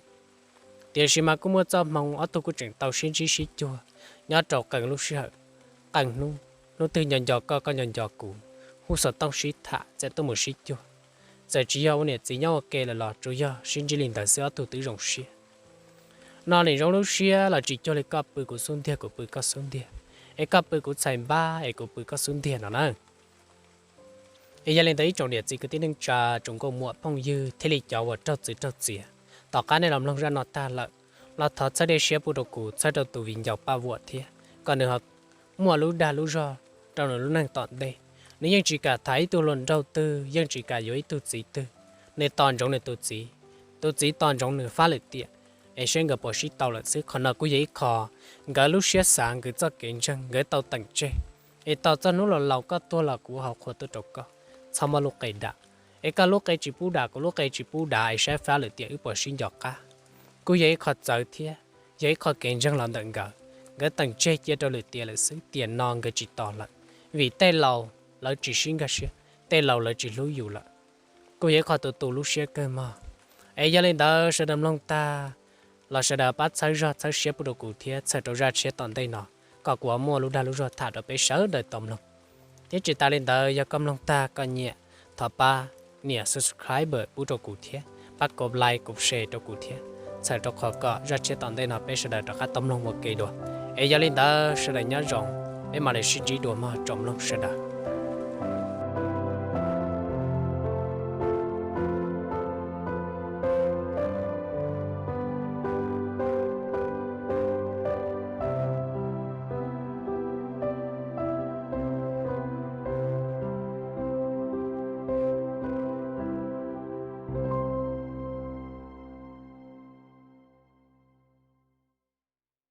Tiam sis mas kuj muaj txoj hmoo ob tug kuj tseem tau sib ntsib sib cuag nyob rau qee lub sij hawm, qee hnub, hnub twg nco nco koj, koj nco nco kuv, hu xov tooj sib tham txawm tuaj mus sib cuag. Txawm tsis yog ua niam txiv nyob ua ke lawm los tsuas yog sib ntsib li ntawd xwb ob tug twb zoo siab. No nim zoo lub siab los tsis cuag li koj pw kuv xub ntiag, kuv pw koj xub ntiag, es koj pw kuv txhais npab es kuv pw koj xub ntiag no na. Es yog li ntawd ib tsoom niam txiv kwv tij neej tsa, tsoom nkauj muam phooj ywg thiaj li cov uas raug txwv raug txiav, tom qab nej los mloog zaj no tag lawm, los thov txhawb dej siab pub rau kuv, txhawb rau tus viv ncaus Paj Vuam thiab, kom nws ho muaj lub dag lub zog rau nws lub neej tom ntej. Nws yeej tsis kam tham ib tug hluas nraug twg, yeej tsis kam yuav ib tug txiv twg. Nws tos ntsoov nws tus txiv, tus txiv tos ntsoov nws fab lwm tiam, es saib nkawd puas sib tau lawm xwb. Qhov no kuj yog ib qho nkawd lub siab xav, nkawd txoj kev ntseeg, nkawd tau teem tseg, es tos txog hnub laus laus koj tuag los kuv hauv qhua tuaj rau koj, txhob muab lub qe dam. Es koj lub qe tsis pub dam, kuv lub qe tsis pub dam, es saib fab lwm tiam wb puas sib nco qab. Kuj yog ib qho txawv thiab yog ib qho kev ntseeg los ntawm nkawd. Nkawd teem tseg cia rau lwm tiam lawm xwb, tiam no nkawd tsis tos lawm, vim tej laus lawv tsis sib nkag siab, tej laus lawv tsis hlub yus lawm. Kuj yog ib qho tu tu lub siab kawg mog. Es yog li ntawd sawv daws mloog tag, los sawv daws pab txhawb zog txhawb siab pub rau kuv thiab txhawm rau zaj tshiab tom ntej no, kom kuv muaj lub dag lub zog tham rau peb sawv daws tau mloog. Thiab tsis tas li ntawd, yog koj mloog tag koj nyiam, thov pab nias subscribe pub rau kuv thiab pab kov like kov share rau kuv thiab, txhawm rau qhov kom zaj tshiab tom ntej no peb sawv daws rov qab tau mloog ua ke dua. Es yog li ntawd sawv daws nyob zoo, peb mam li sib ntsib dua mog tsoom mloog sawv daws.